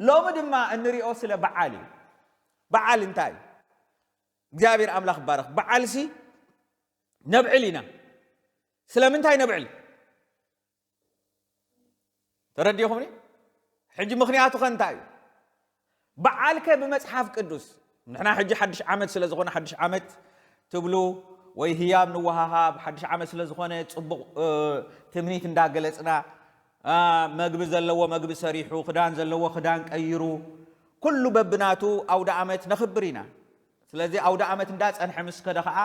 ሎሚ ድማ እንሪኦ ስለ በዓል እዩ። በዓል እንታይ እዩ? እግዚኣብሔር ኣምላኽ ይባረኽ። በዓልሲ ነብዕል ኢና። ስለምንታይ ነብዕል? ተረዲኹምኒ? ሕጂ ምኽንያቱ ከ እንታይ እዩ? በዓልከ ብመጽሓፍ ቅዱስ፣ ንሕና ሕጂ ሓድሽ ዓመት ስለ ዝኾነ፣ ሓድሽ ዓመት ትብሉ ወይ ህያብ ንወሃሃብ፣ ሓድሽ ዓመት ስለ ዝኾነ ጽቡቕ፣ እ፣ ትምኒት እንዳገለጽና፣ እ፣ መግቢ ዘለዎ መግቢ ሰሪሑ፣ ክዳን ዘለዎ ክዳን ቀይሩ፣ ኩሉ በብናቱ ኣውደ ዓመት ነኽብር ኢና። ስለዚ ኣውደ ዓመት እንዳጸንሐ ምስ ከደ ኸኣ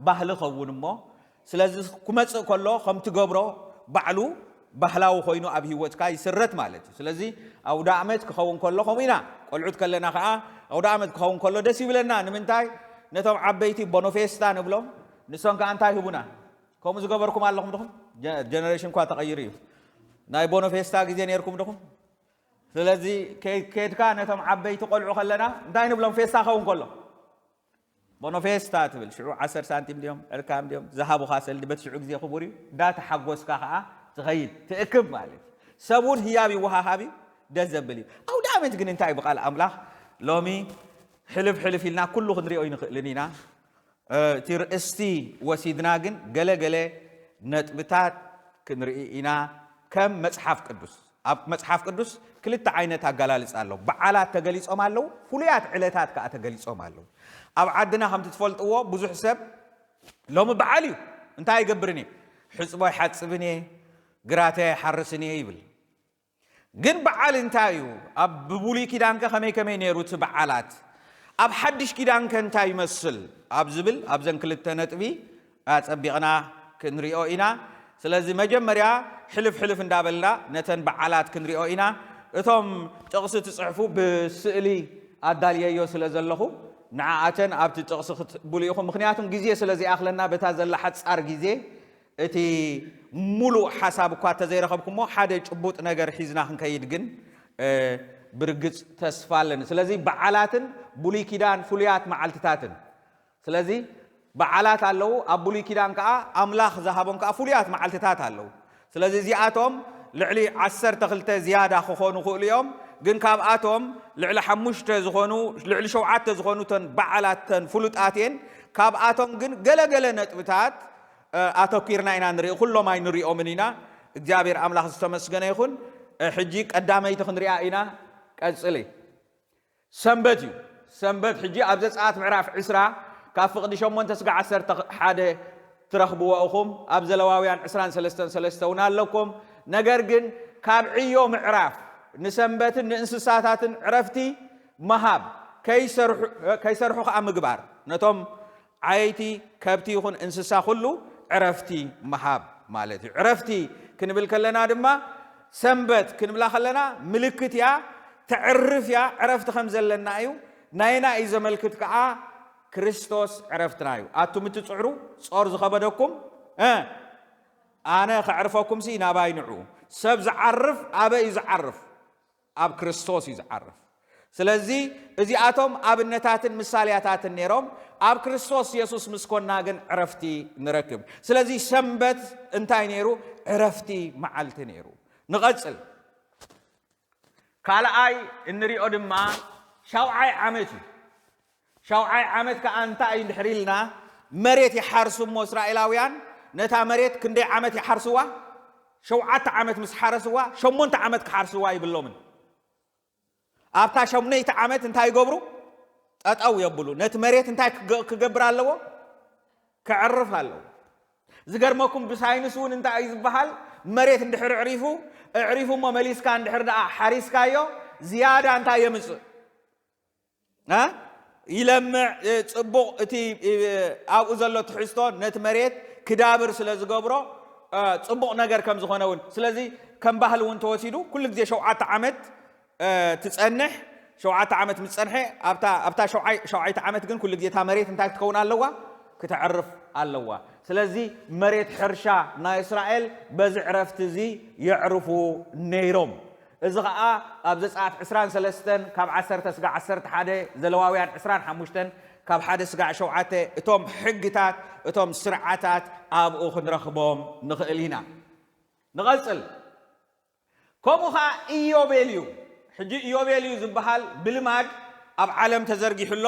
ባህሊ ኸውን እሞ፣ ስለዚ ክመጽእ ከሎ ከም ትገብሮ ባዕሉ ባህላዊ ኮይኑ ኣብ ህይወትካ ይስረት ማለት እዩ። ስለዚ ኣውደ ዓመት ክኸውን ከሎ ከምኡ ኢና። ቆልዑት ከለና ኸኣ ኣውደ ዓመት ክኸውን ከሎ ደስ ይብለና። ንምንታይ? ነቶም ዓበይቲ ቦኖፌስታ ንብሎም፣ ንሶም ከኣ እንታይ ይህቡና? ከምኡ ዝገበርኩም ኣለኹም ድኹም? ጀ-፣ ጀነሬሽን እኳ ተቐይሩ እዩ። ናይ ቦኖፌስታ ግዜ ነይርኩም ድኹም? ስለዚ ከ-፣ ከድካ ነቶም ዓበይቲ ቆልዑ ከለና እንታይ ንብሎም? ፌስታ ኸውን ከሎ ቦኖፌስታ ትብል። ሽዑ ዓሰርተ ሳንቲም ድዮም ዕርካም ድዮም ዝሃቡኻ ሰልዲ በቲ ሽዑ ግዜ ክቡር እዩ። እንዳተሓጎስካ ኸዓ ትኸይድ ትእክብ ማለት እዩ። ሰብ እውን ህያብ ይወሃሃብ እዩ። ደስ ዘብል እዩ። ኣውደ ዓመት ግን እንታይ ብቓል ኣምላኽ ሎሚ ሕልፍ ሕልፍ ኢልና ኩሉ ክንሪኦ ይንኽእልን ኢና። እ፣ እቲ ርእስቲ ወሲድና ግን ገለ ገለ ነጥብታት ክንርኢ ኢና። ከም መጽሓፍ ቅዱስ፣ ኣብ መጽሓፍ ቅዱስ ክልተ ዓይነት ኣገላልጻ ኣሎ። በዓላት ተገሊጾም ኣለዉ፣ ፍሉያት ዕለታት ከኣ ተገሊጾም ኣለዉ። ኣብ ዓድና ከምቲ ትፈልጥዎ ብዙሕ ሰብ ሎሚ በዓል እዩ፣ እንታይ ኣይገብርን እየ፣ ሕጽቦ ኣይሓጽብን እየ፣ ግራተይ ኣይሓርስን እየ ይብል። ግን በዓል እንታይ እዩ? ኣብ ብብሉይ ኪዳንከ ከመይ ከመይ ነይሩ እቲ በዓላት? ኣብ ሓድሽ ኪዳንከ እንታይ ይመስል? ኣብ ዝብል ኣብዘን ክልተ ነጥቢ ኣጸቢቕና ክንሪኦ ኢና። ስለዚ መጀመርያ ሕልፍ ሕልፍ እንዳበልና ነተን በዓላት ክንሪኦ ኢና። እቶም ጥቕሲ ትጽሕፉ ብስእሊ ኣዳልየዮ ስለ ዘለኹ ንዓኣተን ኣብቲ ጥቕሲ ክትብሉ ኢኹም። ምኽንያቱም ግዜ ስለ ዘይኣኽለና በታ ዘላ ሓጻር ግዜ እቲ ሙሉእ ሓሳብ እኳ ተዘይረኸብኩሞ ሓደ ጭቡጥ ነገር ሒዝና ክንከይድ ግን፣ እ፣ ብርግጽ ተስፋ ኣለኒ። ስለዚ በዓላትን ብሉይ ኪዳን ፍሉያት መዓልትታትን። ስለዚ በዓላት ኣለዉ፣ ኣብ ብሉይ ኪዳን ከኣ ኣምላኽ ዝሃቦም ከኣ ፍሉያት መዓልትታት ኣለዉ። ስለዚ እዚኣቶም ልዕሊ ዓሰርተ ክልተ ዝያዳ ክኾኑ ይኽእሉ እዮም፣ ግን ካብኣቶም ልዕሊ ሓሙሽተ ዝኾኑ፣ ልዕሊ ሸውዓተ ዝኾኑ እተን በዓላት እተን ፍሉጣት እየን። ካብኣቶም ግን ገለ ገለ ነጥብታት እ፣ ኣተኲርና ኢና ንርኢ፣ ኩሎም ኣይንሪኦምን ኢና። እግዚኣብሔር ኣምላኽ ዝተመስገነ ይኹን። እ፣ ሕጂ ቀዳመይቲ ክንሪኣ ኢና። ቀጽሊ። ሰንበት እዩ። ሰንበት ሕጂ ኣብ ዘጸኣት ምዕራፍ ዕስራ ካብ ፍቕዲ ሸሞንተ ስጋዕ ዓሰርተ ሓደ ትረኽብዎ ኢኹም። ኣብ ዘለዋውያን ዕስራን ሰለስተን ሰለስተ እውን ኣለኩም። ነገር ግን ካብ ዕዮ ምዕራፍ ንሰንበትን ንእንስሳታትን ዕረፍቲ ምሃብ፣ ከይሰርሑ፣ ከይሰርሑ ከኣ ምግባር፣ ነቶም ዓየይቲ ከብቲ ይኹን እንስሳ ኩሉ ዕረፍቲ ምሃብ ማለት እዩ። ዕረፍቲ ክንብል ከለና ድማ ሰንበት ክንብላ ከለና ምልክት እያ፣ ተዕርፍ እያ፣ ዕረፍቲ ከም ዘለና እዩ። ናይና እዩ ዘመልክት ከኣ ክርስቶስ ዕረፍትና እዩ። ኣቱም እትጽዕሩ ጾር ዝኸበደኩም፣ እ፣ ኣነ ከዕርፈኩምሲ ናባይ ንዑ። ሰብ ዝዓርፍ ኣበይ እዩ ዝዓርፍ? ኣብ ክርስቶስ እዩ ዝዓርፍ። ስለዚ እዚኣቶም ኣብነታትን ምሳሌያታትን ነይሮም። ኣብ ክርስቶስ የሱስ ምስ ኮና ግን ዕረፍቲ ንረክብ። ስለዚ ሰንበት እንታይ ነይሩ? ዕረፍቲ መዓልቲ ነይሩ። ንቐጽል። ካልኣይ እንሪኦ ድማ ሻውዓይ ዓመት እዩ። ሻውዓይ ዓመት ከኣ እንታይ እዩ እንድሕር ኢልና፣ መሬት ይሓርሱ እሞ እስራኤላውያን ነታ መሬት ክንደይ ዓመት ይሓርስዋ? ሸውዓተ ዓመት ምስ ሓረስዋ፣ ሸሞንተ ዓመት ክሓርስዋ ይብሎምን። ኣብታ ሸምነይቲ ዓመት እንታይ ይገብሩ? ጠጠው የብሉ። ነቲ መሬት እንታይ ክገ-፣ ክገብር ኣለዎ? ከዕርፍ ኣለዎ። ዝገርመኩም ብሳይንስ እውን እንታይ እዩ ዝበሃል? መሬት እንድሕር ዕሪፉ፣ ዕሪፉ እሞ መሊስካ እንድሕር ደኣ ሓሪስካዮ፣ ዝያዳ እንታይ የምጽእ? እ? ይለምዕ፣ እ፣ ጽቡቕ እቲ፣ እ፣ ኣብኡ ዘሎ ትሕዝቶ ነቲ መሬት ክዳብር ስለ ዝገብሮ፣ እ፣ ጽቡቕ ነገር ከም ዝኾነ እውን። ስለዚ ከም ባህሊ እውን ተወሲዱ ኩሉ ግዜ ሸውዓተ ዓመት፣ እ፣ ትጸንሕ፣ ሸውዓተ ዓመት ምስ ጸንሐ ኣብታ፣ ኣብታ ሸውዓይ-፣ ሸውዓይቲ ዓመት ግን ኩሉ ግዜ እታ መሬት እንታይ ክትከውን ኣለዋ? ክተዕርፍ ኣለዋ። ስለዚ መሬት ሕርሻ ናይ እስራኤል በዚ ዕረፍቲ እዚ የዕርፉ ነይሮም። እዚ ኸኣ ኣብ ዘጸኣት ዕስራን ሰለስተን ካብ ዓሰርተ ስጋዕ ዓሰርተ ሓደ፣ ዘለዋውያን ዕስራን ሓሙሽተን ካብ ሓደ ስጋዕ ሸውዓተ፣ እቶም ሕግታት፣ እቶም ስርዓታት ኣብኡ ክንረኽቦም ንኽእል ኢና። ንቐጽል። ከምኡ ኸኣ ኢዮቤልዩ፣ ሕጂ ኢዮቤልዩ ዝበሃል ብልማድ ኣብ ዓለም ተዘርጊሑ ኣሎ።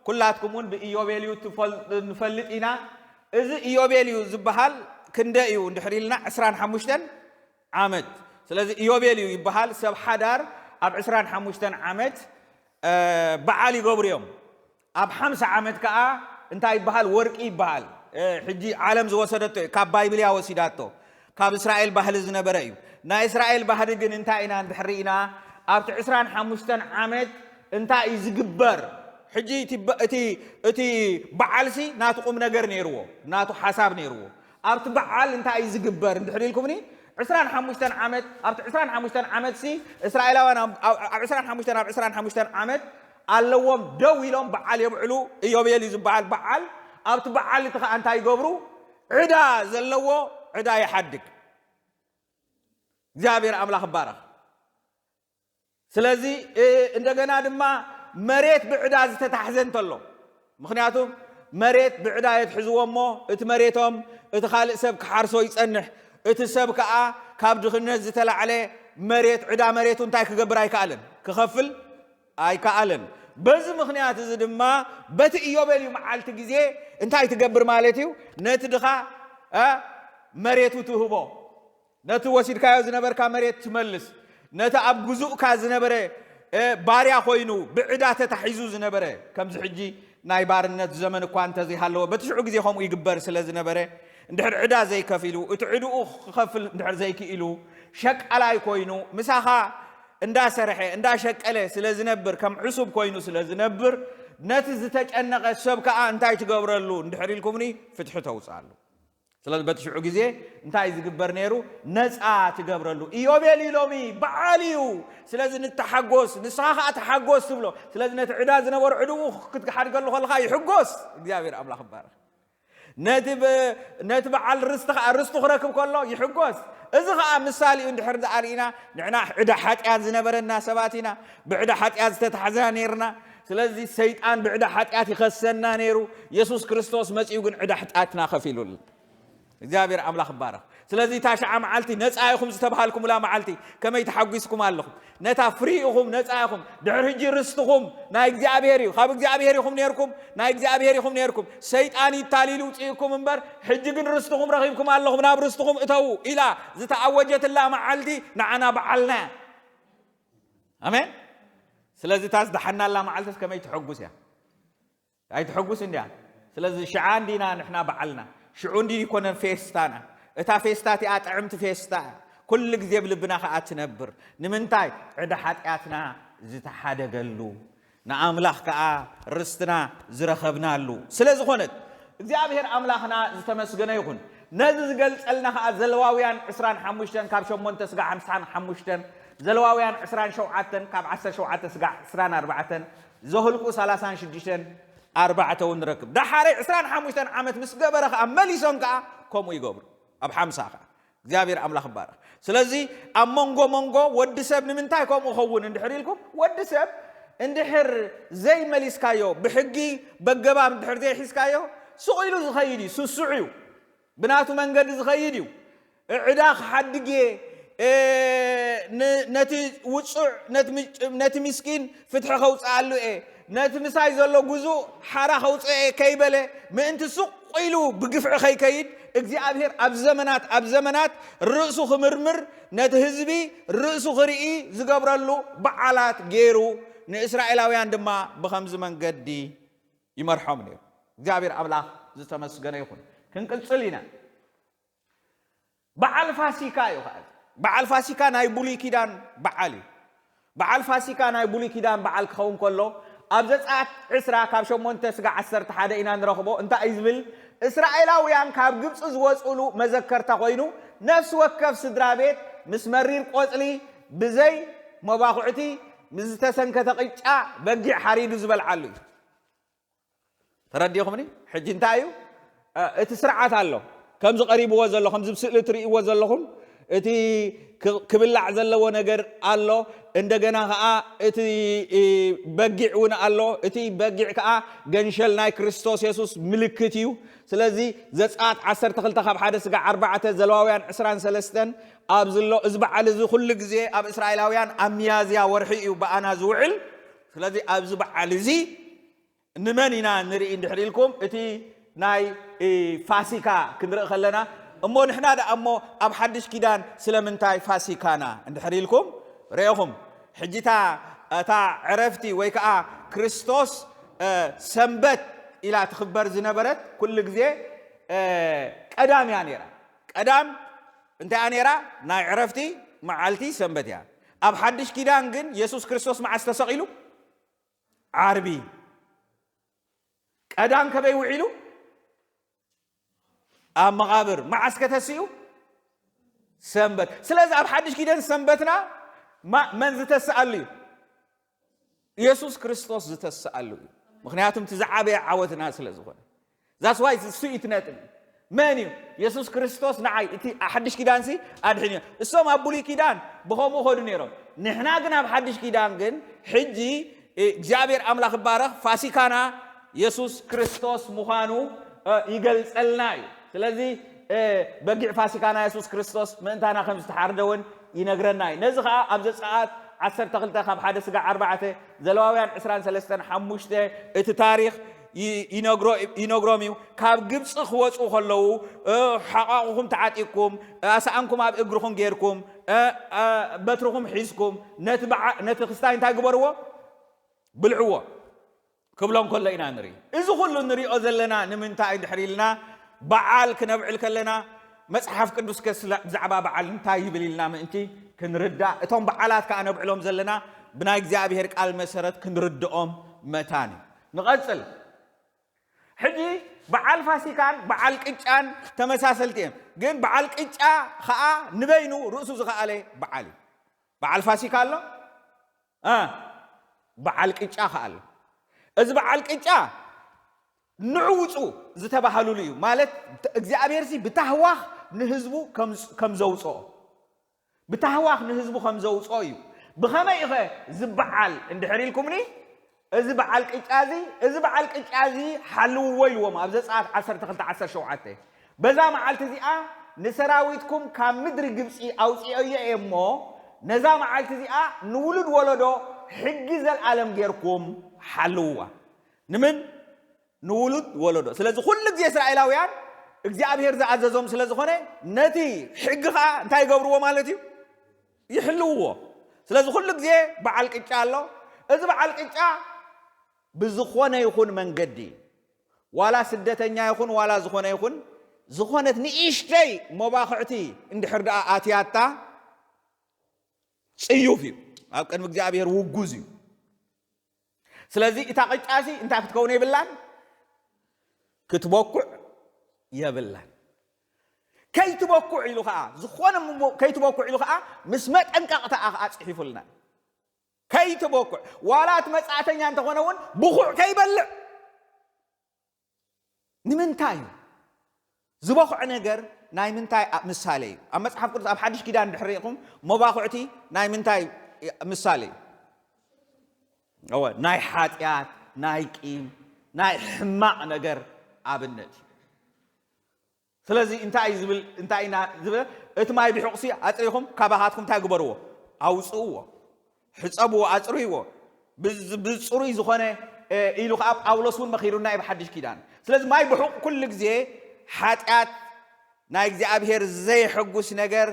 ኩላትኩም እውን ብኢዮቤልዩ ትፈል-፣ ንፈልጥ ኢና። እዚ ኢዮቤልዩ ዝበሃል ክንደይ እዩ እንድሕር ኢልና፣ ዕስራን ሓሙሽተን ዓመት። ስለዚ ኢዮቤልዩ ይበሃል። ሰብ ሓዳር ኣብ ዕስራን ሓሙሽተን ዓመት፣ እ፣ በዓል ይገብሩ እዮም። ኣብ ሓምሳ ዓመት ከኣ እንታይ ይበሃል? ወርቂ ይበሃል። እ፣ ሕጂ ዓለም ዝወሰደቶ እዩ። ካብ ባይብልያ ወሲዳቶ። ካብ እስራኤል ባህሊ ዝነበረ እዩ። ናይ እስራኤል ባህሊ ግን እንታይ ኢና እንድሕር ርኢና፣ ኣብቲ ዕስራን ሓሙሽተን ዓመት እንታይ እዩ ዝግበር? ሕጂ እቲ በ-፣ እቲ፣ እቲ በዓልሲ ናቱ ቁም ነገር ነይርዎ፣ ናቱ ሓሳብ ነይርዎ። ኣብቲ በዓል እንታይ እዩ ዝግበር እንድሕር ኢልኩምኒ፣ ዕስራን ሓሙሽተን ዓመት፣ ኣብቲ ዕስራን ሓሙሽተን ዓመትሲ እስራኤላውያን ኣብ፣ ኣብ፣ ኣብ ዕስራን ሓሙሽተን፣ ኣብ ዕስራን ሓሙሽተን ዓመት ኣለዎም፣ ደው ኢሎም በዓል የብዕሉ። ኢዮቤልዩ ዝበሃል በዓል፣ ኣብቲ በዓል እቲ ኸኣ እንታይ ይገብሩ? ዕዳ ዘለዎ ዕዳ ይሓድግ። እግዚኣብሔር ኣምላኽ ይባረኽ። ስለዚ፣ እ፣ እንደገና ድማ መሬት ብዕዳ ዝተታሕዘ እንተሎ፣ ምኽንያቱም መሬት ብዕዳ የትሕዝዎ እሞ፣ እቲ መሬቶም እቲ ካልእ ሰብ ክሓርሶ ይጸንሕ። እቲ ሰብ ከኣ ካብ ድኽነት ዝተላዕለ መሬት፣ ዕዳ መሬቱ እንታይ ክገብር ኣይከኣለን? ክኸፍል ኣይከኣለን። በዚ ምኽንያት እዚ ድማ በቲ ኢዮቤልዩ መዓልቲ ግዜ እንታይ ትገብር ማለት እዩ? ነቲ ድኻ፣ እ፣ መሬቱ ትህቦ። ነቲ ወሲድካዮ ዝነበርካ መሬት ትመልስ። ነቲ ኣብ ግዙእካ ዝነበረ፣ እ፣ ባርያ ኮይኑ ብዕዳ ተታሒዙ ዝነበረ፣ ከምዚ ሕጂ ናይ ባርነት ዘመን እኳ እንተዘይሃለወ፣ በቲ ሽዑ ግዜ ከምኡ ይግበር ስለ ዝነበረ፣ እንድሕር ዕዳ ዘይከፊሉ፣ እቲ ዕድኡ ክኸፍል እንድሕር ዘይክኢሉ፣ ሸቃላይ ኮይኑ፣ ምሳኻ እንዳሰርሐ፣ እንዳሸቀለ ስለ ዝነብር፣ ከም ዕሱብ ኮይኑ ስለ ዝነብር፣ ነቲ ዝተጨነቐ ሰብ ከኣ እንታይ ትገብረሉ እንድሕር ኢልኩምኒ፣ ፍትሒ ተውፅኣሉ። ስለዚ በቲ ሽዑ ግዜ እንታይ ዝግበር ነይሩ? ነፃ ትገብረሉ። ኢዮቤል እዩ ሎሚ፣ በዓል እዩ። ስለዚ ንተሓጎስ፣ ንስኻ ኸኣ ተሓጎስ ትብሎ። ስለዚ ነቲ ዕዳ ዝነበሮ ዕድኡ ክትሓድገሉ ከለኻ ይሕጎስ። እግዚኣብሔር ኣምላኽ ይባረኽ። ነቲ ብ-፣ ነቲ በዓል ርስቲ ኸኣ ርስቱ ክረክብ ከሎ ይሕጎስ። እዚ ኸኣ ምሳሌኡ እንድሕር ደኣ ርኢና፣ ንሕና ዕዳ ሓጢኣት ዝነበረና ሰባት ኢና። ብዕዳ ሓጢኣት ዝተታሕዝና ነይርና። ስለዚ ሰይጣን ብዕዳ ሓጢኣት ይኸሰና ነይሩ። የሱስ ክርስቶስ መጺኡ ግን ዕዳ ሓጢኣትና ከፊሉልና። እግዚኣብሔር ኣምላኽ ይባረኽ። ስለዚ እታ ሽዓ መዓልቲ ነፃ ኢኹም ዝተባሃልኩምላ መዓልቲ ከመይ ተሓጒስኩም ኣለኹም? ነታ ፍሪ ኢኹም፣ ነፃ ኢኹም። ድሕሪ ሕጂ ርስትኹም ናይ እግዚኣብሔር እዩ። ካብ እግዚኣብሔር ኢኹም ነይርኩም፣ ናይ እግዚኣብሔር ኢኹም ነይርኩም። ሰይጣን ይታሊሉ ውፅእኩም እምበር፣ ሕጂ ግን ርስትኹም ረኺብኩም ኣለኹም። ናብ ርስትኹም እተዉ ኢላ ዝተኣወጀትላ መዓልቲ ንዓና በዓልና እያ። ኣሜን። ስለዚ እታ ዝደሓናላ መዓልትስ ከመይ ትሕጉስ እያ? ኣይትሕጉስ እንድያ። ስለዚ ሽዓ እንዲና ንሕና በዓልና፣ ሽዑ እንዲ ይኮነን ፌስታና። እታ ፌስታ እቲኣ ጥዕምቲ ፌስታ እያ። ኩሉ ግዜ ብልብና ከኣ ትነብር። ንምንታይ? ዕዳ ሓጢኣትና ዝተሓደገሉ፣ ንኣምላኽ ከኣ ርስትና ዝረኸብናሉ ስለ ዝኾነት፣ እግዚኣብሔር ኣምላኽና ዝተመስገነ ይኹን። ነዚ ዝገልጸልና ከኣ ዘለዋውያን ዕስራን ሓሙሽተን ካብ ሸሞንተ ስጋዕ ሓምሳን ሓሙሽተን፣ ዘለዋውያን ዕስራን ሸውዓተን ካብ ዓሰርተ ሸውዓተ ስጋዕ ዕስራን ኣርባዕተን፣ ዘሁልቁ ሰላሳን ሽዱሽተን ኣርባዕተ እውን ንረክብ። ደሓረይ ዕስራን ሓሙሽተን ዓመት ምስ ገበረ ከኣ መሊሶም ከኣ ከምኡ ይገብሩ። ኣብ ሓምሳ ከኣ እግዚኣብሔር ኣምላኽ ይባረኽ። ስለዚ ኣብ መንጎ መንጎ ወዲ ሰብ ንምንታይ ከምኡ ኸውን እንድሕር ኢልኩም፣ ወዲ ሰብ እንድሕር ዘይመሊስካዮ፣ ብሕጊ በገባብ እንድሕር ዘይሒዝካዮ፣ ስቕ ኢሉ ዝኸይድ እዩ፣ ስሱዕ እዩ፣ ብናቱ መንገዲ ዝኸይድ እዩ። ዕዳ ክሓድግ እየ፣ እ፣ ን-፣ ነቲ ውጹዕ፣ ነቲ ምጭ-፣ ነቲ ምስኪን ፍትሒ ከውጽኣሉ እየ፣ ነቲ ምሳይ ዘሎ ግዙእ ሓራ ከውጽእ እየ ከይበለ፣ ምእንቲ ስቕ ኢሉ ብግፍዒ ከይከይድ፣ እግዚኣብሔር ኣብ ዘመናት፣ ኣብ ዘመናት ርእሱ ክምርምር፣ ነቲ ህዝቢ ርእሱ ክርኢ ዝገብረሉ በዓላት ገይሩ፣ ንእስራኤላውያን ድማ ብኸምዚ መንገዲ ይመርሖም ነይሩ። እግዚኣብሔር ኣምላኽ ዝተመስገነ ይኹን። ክንቅጽል ኢና። በዓል ፋሲካ እዩ ኸዓ። በዓል ፋሲካ ናይ ብሉይ ኪዳን በዓል እዩ። በዓል ፋሲካ ናይ ብሉይ ኪዳን በዓል ክኸውን ከሎ፣ ኣብ ዘጸኣት ዕስራ ካብ ሸሞንተ ስጋዕ ዓሰርተ ሓደ ኢና ንረኽቦ። እንታይ እዩ ዝብል? እስራኤላውያን ካብ ግብጺ ዝወጽኡሉ መዘከርታ ኮይኑ፣ ነፍሲ ወከፍ ስድራ ቤት ምስ መሪር ቆጽሊ፣ ብዘይ መባኹዕቲ፣ ምስ ዝተሰንከተ ቅጫ በጊዕ ሓሪዱ ዝበልዓሉ እዩ። ተረዲኹምኒ? ሕጂ እንታይ እዩ? እ፣ እቲ ስርዓት ኣሎ። ከምዚ ቀሪብዎ ዘሎ፣ ከምዚ ብስእሊ እትርእይዎ ዘለኹም፣ እቲ ክ- ክብላዕ ዘለዎ ነገር ኣሎ። እንደገና ከዓ እቲ እ፣ በጊዕ እውን ኣሎ። እቲ በጊዕ ከዓ ገንሸል ናይ ክርስቶስ የሱስ ምልክት እዩ። ስለዚ ዘጸኣት ዓሰርተ ክልተ ካብ ሓደ ስጋዕ ኣርባዕተ፣ ዘለዋውያን ዕስራን ሰለስተን ኣብ ዝሎ፣ እዚ በዓል እዚ ኩሉ ግዜ ኣብ እስራኤላውያን ኣብ ሚያዝያ ወርሒ እዩ ብኣና ዝውዕል። ስለዚ ኣብዚ በዓል እዚ ንመን ኢና ንርኢ እንድሕር ኢልኩም፣ እቲ ናይ እ፣ ፋሲካ ክንርኢ ከለና፣ እሞ ንሕና ደኣ እሞ ኣብ ሓድሽ ኪዳን ስለምንታይ ፋሲካና እንድሕር ኢልኩም ርኢኹም፣ ሕጂታ እታ ዕረፍቲ ወይ ከዓ ክርስቶስ እ፣ ሰንበት ኢላ ትኽበር ዝነበረት ኩሉ ግዜ እ፣ ቀዳም እያ ነይራ። ቀዳም እንታይ እያ ነይራ? ናይ ዕረፍቲ መዓልቲ ሰንበት እያ። ኣብ ሓድሽ ኪዳን ግን የሱስ ክርስቶስ መዓስ ተሰቒሉ? ዓርቢ። ቀዳም ከበይ ውዒሉ? ኣብ መቓብር። መዓስ ከተሲኡ? ሰንበት። ስለዚ ኣብ ሓድሽ ኪዳን ሰንበትና ማ- መን ዝተስኣሉ እዩ? የሱስ ክርስቶስ ዝተስኣሉ እዩ። ምክንያቱም እቲ ዝዓበየ ዓወትና ስለ ዝኾነ። That's why እሱ እዩ እቲ ነጥቢ። መን እዩ? የሱስ ክርስቶስ ንዓይ እቲ ሓድሽ ኪዳንሲ ኣድሒኑ እዩ። እሶም ኣብ ብሉይ ኪዳን ብኸምኡ ኸዱ ነይሮም። ንሕና ግን ኣብ ሓድሽ ኪዳን ግን ሕጂ እ፣ እግዚኣብሔር ኣምላኽ ይባረኽ፣ ፋሲካና የሱስ ክርስቶስ ምዃኑ እ፣ ይገልጸልና እዩ። ስለዚ እ፣ በጊዕ ፋሲካና የሱስ ክርስቶስ ምእንታና ከም ዝተሓርደ እውን ይነግረና እዩ። ነዚ ኸዓ ኣብ ዘጸኣት ዓሰርተ ክልተ ካብ ሓደ ስጋዕ ኣርባዕተ፣ ዘለዋውያን ዕስራን ሰለስተን ሓሙሽተ እቲ ታሪኽ ይ- ይነግሮ- ይነግሮም እዩ። ካብ ግብፂ ክወፁ ከለዉ እ፣ ሓቋቑኹም ተዓጢቅኩም፣ ኣስኣንኩም ኣብ እግርኹም ጌርኩም፣ እ፣ እ፣ በትርኹም ሒዝኩም ነቲ በዓ- ነቲ ክስታይ እንታይ ግበርዎ? ብልዕዎ ክብሎም ከሎ ኢና ንርኢ። እዚ ኩሉ ንሪኦ ዘለና ንምንታይ እንድሕር ኢልና፣ በዓል ክነብዕል ከለና መፅሓፍ ቅዱስ ከ ስለ- ብዛዕባ በዓል እንታይ ይብል ኢልና ምእንቲ ክንርዳእ፣ እቶም በዓላት ከዓ ነብዕሎም ዘለና ብናይ እግዚኣብሔር ቃል መሰረት ክንርድኦም መታን እዩ። ንቐፅል። ሕጂ በዓል ፋሲካን በዓል ቅጫን ተመሳሰልቲ እዮም። ግን በዓል ቅጫ ከዓ ንበይኑ ርእሱ ዝኸኣለ በዓል እዩ። በዓል ፋሲካ ኣሎ፣ እ፣ በዓል ቅጫ ከዓ ኣሎ። እዚ በዓል ቅጫ ንዑ ውፁ ዝተባሃሉሉ እዩ። ማለት እግዚኣብሔር ሲ ብታህዋኽ ንህዝቡ ከም- ከም ዘውፅኦ፣ ብታህዋኽ ንህዝቡ ከም ዘውፅኦ እዩ። ብኸመይ ኢኸ ዝበዓል እንድሕር ኢልኩምኒ፣ እዚ በዓል ቅጫ እዚ፣ እዚ በዓል ቅጫ እዚ ሓልውዎ ኢልዎም ኣብ ዘጸኣት ዓሰርተ ክልተ ዓሰርተ ሸውዓተ። በዛ መዓልቲ እዚኣ ንሰራዊትኩም ካብ ምድሪ ግብጺ ኣውፅኦዮ እየ እሞ፣ ነዛ መዓልቲ እዚኣ ንውሉድ ወለዶ ሕጊ ዘልኣለም ጌርኩም ሓልውዋ። ንምን ንውሉድ ወለዶ። ስለዚ ኩሉ ግዜ እስራኤላውያን እግዚኣብሔር ዝኣዘዞም ስለ ዝኾነ፣ ነቲ ሕጊ ኸዓ እንታይ ይገብርዎ ማለት እዩ? ይሕልውዎ። ስለዚ ኩሉ ግዜ በዓል ቅጫ ኣሎ። እዚ በዓል ቅጫ ብዝኾነ ይኹን መንገዲ፣ ዋላ ስደተኛ ይኹን ዋላ ዝኾነ ይኹን፣ ዝኾነት ንእሽተይ መባኽዕቲ እንድሕር ደኣ ኣትያታ፣ ጽዩፍ እዩ፣ ኣብ ቅድሚ እግዚኣብሔር ውጉዝ እዩ። ስለዚ እታ ቅጫሲ እንታይ ክትከውን የብላን? ክትበኩዕ የብላን። ከይትበኩዕ ኢሉ ኸዓ፣ ዝኾነ ምሞ- ከይትበኩዕ ኢሉ ኸዓ ምስ መጠንቀቕታ ኸዓ ጽሒፉልና። ከይትበኩዕ፣ ዋላ እቲ መጻእተኛ እንተኾነ እውን ብኹዕ ከይበልዕ። ንምንታይ እዩ ዝበኹዕ ነገር? ናይ ምንታይ ኣ- ምሳሌ እዩ? ኣብ መጽሓፍ ቅዱስ ኣብ ሓድሽ ኪዳን ድሕሪ ኢኹም መባኹዕቲ ናይ ምንታይ ምሳሌ እዩ? እወ፣ ናይ ሓጢኣት፣ ናይ ቂም፣ ናይ ሕማቕ ነገር ኣብነት እዩ። ስለዚ እንታይ እዩ ዝብል? እንታይ ኢና ዝብል? እቲ ማይ ብሑቕሲ ኣጽሪኹም ካባኻትኩም እንታይ ግበርዎ? ኣውጽእዎ፣ ሕጸብዎ፣ ኣጽርይዎ። ብዝ- ብጽሩይ ዝኾነ እ፣ ኢሉ ከዓ ጳውሎስ እውን መኺሩና እዩ ብሓድሽ ኪዳን። ስለዚ ማይ ብሑቕ ኩሉ ግዜ ሓጢኣት፣ ናይ እግዚኣብሔር ዘይሕጉስ ነገር፣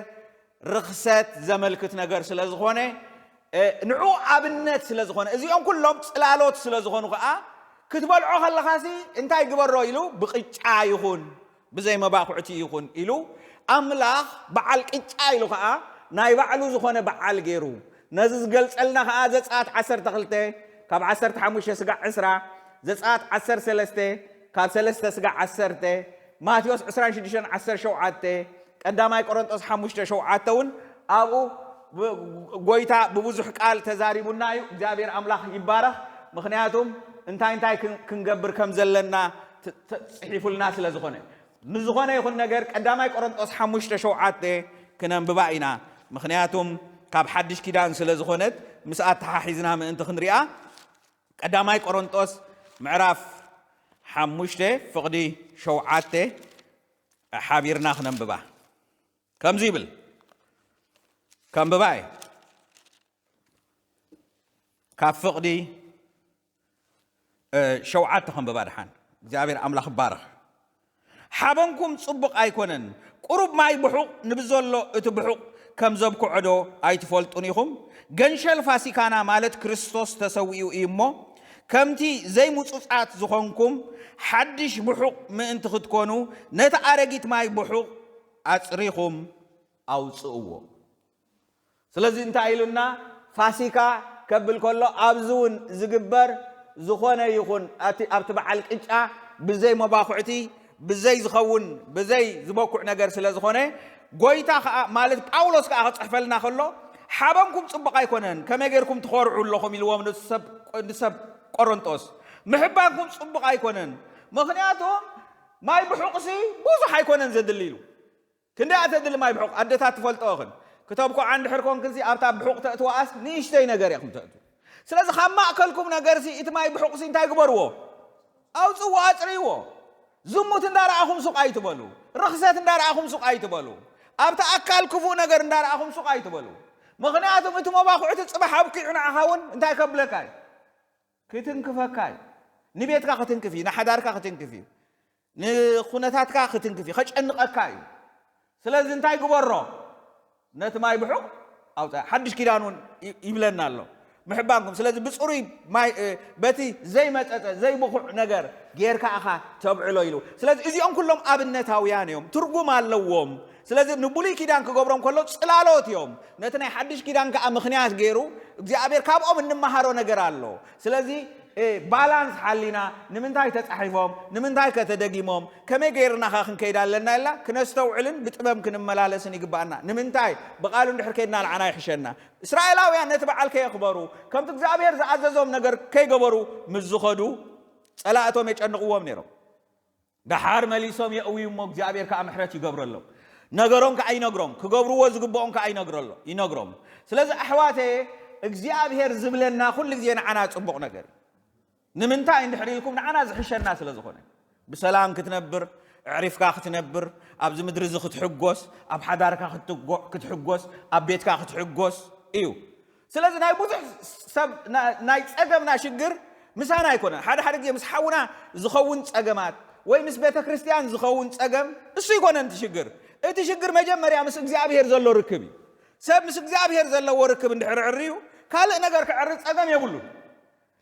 ርኽሰት ዘመልክት ነገር ስለ ዝኾነ፣ እ፣ ንዑ ኣብነት ስለ ዝኾነ፣ እዚኦም ኩሎም ጽላሎት ስለ ዝኾኑ ከዓ ክትበልዖ ከለኻሲ እንታይ ግበሮ ኢሉ ብቕጫ ይኹን ብዘይ መባኹዕቲ ይኹን ኢሉ ኣምላኽ በዓል ቅጫ ኢሉ ኸዓ ናይ ባዕሉ ዝኾነ በዓል ገይሩ ነዚ ዝገልጸልና ኸዓ ዘጸኣት ዓሰርተ ክልተ ካብ ዓሰርተ ሓሙሽተ ስጋዕ ዕስራ፣ ዘጸኣት ዓሰርተ ሰለስተ ካብ ሰለስተ ስጋዕ ዓሰርተ፣ ማቴዎስ ዕስራን ሽዱሽተን ዓሰርተ ሸውዓተ፣ ቀዳማይ ቆሮንጦስ ሓሙሽተ ሸውዓተ እውን ኣብኡ ብ- ጎይታ ብብዙሕ ቃል ተዛሪቡና እዩ። እግዚኣብሔር ኣምላኽ ይባረኽ። ምኽንያቱም እንታይ እንታይ ክን- ክንገብር ከም ዘለና ት- ተጽሒፉልና ስለ ዝኾነ። ንዝኾነ ይኹን ነገር ቀዳማይ ቆሮንጦስ ሓሙሽተ ሸውዓተ ክነንብባ ኢና። ምኽንያቱም ካብ ሓድሽ ኪዳን ስለ ዝኾነት ምስ ኣተሓሒዝና ምእንቲ ክንሪኣ ቀዳማይ ቆሮንጦስ ምዕራፍ ሓሙሽተ ፍቕዲ ሸውዓተ ሓቢርና ክነንብባ ከምዚ ይብል። ከንብባ እየ። ካብ ፍቕዲ ሸውዓተ ከንብባ ድሓን እግዚኣብሔር ኣምላኽ ይባረኽ። ሓበንኩም ጽቡቕ ኣይኮነን። ቁሩብ ማይ ብሑቕ ንብዘሎ እቲ ብሑቕ ከም ዘብክዖዶ ኣይትፈልጡን ኢኹም? ገንሸል ፋሲካና ማለት ክርስቶስ ተሰዊኡ እዩ እሞ ከምቲ ዘይምጹጻት ዝኾንኩም ሓድሽ ብሑቕ ምእንቲ ክትኮኑ ነቲ ኣረጊት ማይ ብሑቕ ኣጽሪኹም ኣውጽእዎ። ስለዚ እንታይ ኢሉና? ፋሲካ ከብል ከሎ ኣብዚ እውን ዝግበር ዝኾነ ይኹን ኣብቲ በዓል ቅጫ ብዘይ መባኹዕቲ ብዘይ ዝኸውን ብዘይ ዝበኩዕ ነገር ስለ ዝኾነ ጎይታ ከዓ ማለት ጳውሎስ ከዓ ክፅሕፈልና ከሎ ሓበንኩም ፅቡቕ ኣይኮነን፣ ከመይ ጌርኩም ትኾርዑ ኣለኹም ኢልዎም ንሰብ ቆሮንጦስ። ምሕባንኩም ፅቡቕ ኣይኮነን፣ ምኽንያቱም ማይ ብሑቕሲ ብዙሕ ኣይኮነን ዘድሊ ኢሉ። ክንደይ ኣተድሊ ማይ ብሑቕ ኣደታት ትፈልጠኦኽን ክተብኩዓ እንድሕር ኮንክንሲ ኣብታ ብሑቕ ተእትዋኣስ ንእሽተይ ነገር ኢኹም ተእቱ። ስለዚ ካብ ማእከልኩም ነገርሲ እቲ ማይ ብሑቕሲ እንታይ ግበርዎ? ኣውፅዎ፣ ኣፅርይዎ። ዝሙት እንዳረኣኹም ሱቕ ኣይትበሉ። ርኽሰት እንዳረኣኹም ሱቕ ኣይትበሉ። ኣብቲ ኣካል ክፉእ ነገር እንዳረኣኹም ሱቕ ኣይትበሉ። ምኽንያቱም እቲ መባኹዕቲ ፅባሕ ኣብኪዑ ንዓኻ እውን እንታይ ከብለካ እዩ? ክትንክፈካ እዩ። ንቤትካ ክትንክፍ እዩ፣ ንሓዳርካ ክትንክፍ እዩ፣ ንኩነታትካ ክትንክፍ እዩ፣ ከጨንቐካ እዩ። ስለዚ እንታይ ግበሮ? ነቲ ማይ ብሑቕ ኣውፃ። ሓድሽ ኪዳን እውን ይብለና ኣሎ ምሕባንኩም። ስለዚ ብፅሩይ ማይ በቲ ዘይመፀፀ ዘይብኹዕ ነገር ጌርካ ኢኻ ተብዕሎ ኢሉ። ስለዚ እዚኦም ኩሎም ኣብነታውያን እዮም፣ ትርጉም ኣለዎም። ስለዚ ንብሉይ ኪዳን ክገብሮም ከሎ ፅላሎት እዮም። ነቲ ናይ ሓድሽ ኪዳን ከዓ ምኽንያት ገይሩ እግዚኣብሔር ካብኦም እንመሃሮ ነገር ኣሎ። ስለዚ ባላንስ ሓሊና ንምንታይ ተፃሒፎም ንምንታይ ከተደጊሞም ከመይ ገይርና ኸ ክንከይድ ኣለና ኢልና ክነስተውዕልን ብጥበብ ክንመላለስን ይግባኣና። ንምንታይ ብቓሉ እንድሕር ከይድና ንዓና ይሕሸና። እስራኤላውያን ነቲ በዓል ከየኽበሩ ከምቲ እግዚኣብሔር ዝኣዘዞም ነገር ከይገበሩ ምስ ዝኸዱ ፀላእቶም የጨንቕዎም ነይሮም። ደሓር መሊሶም የእውዩ እሞ እግዚኣብሔር ከዓ ምሕረት ይገብረሎም። ነገሮም ከዓ ይነግሮም፣ ክገብርዎ ዝግብኦም ከዓ ይነግረሎ ይነግሮም። ስለዚ ኣሕዋተ እግዚኣብሔር ዝብለና ኩሉ ግዜ ንዓና ፅቡቕ ነገር እዩ። ንምንታይ እንድሕር ኢልኩም ንዓና ዝሕሸና ስለ ዝኾነ ብሰላም ክትነብር፣ ኣዕሪፍካ ክትነብር፣ ኣብዚ ምድሪ እዚ ክትሕጎስ፣ ኣብ ሓዳርካ ክትጎዕ ክትሕጎስ፣ ኣብ ቤትካ ክትሕጎስ እዩ። ስለዚ ናይ ብዙሕ ሰብ ናይ ጸገምና ሽግር ምሳና ኣይኮነን። ሓደ ሓደ ግዜ ምስ ሓውና ዝኸውን ጸገማት ወይ ምስ ቤተ ክርስቲያን ዝኸውን ጸገም እሱ ኣይኮነን እቲ ሽግር። እቲ ሽግር መጀመርያ ምስ እግዚኣብሔር ዘሎ ርክብ እዩ። ሰብ ምስ እግዚኣብሔር ዘለዎ ርክብ እንድሕር ዕርዩ ካልእ ነገር ክዕሪ ጸገም የብሉን።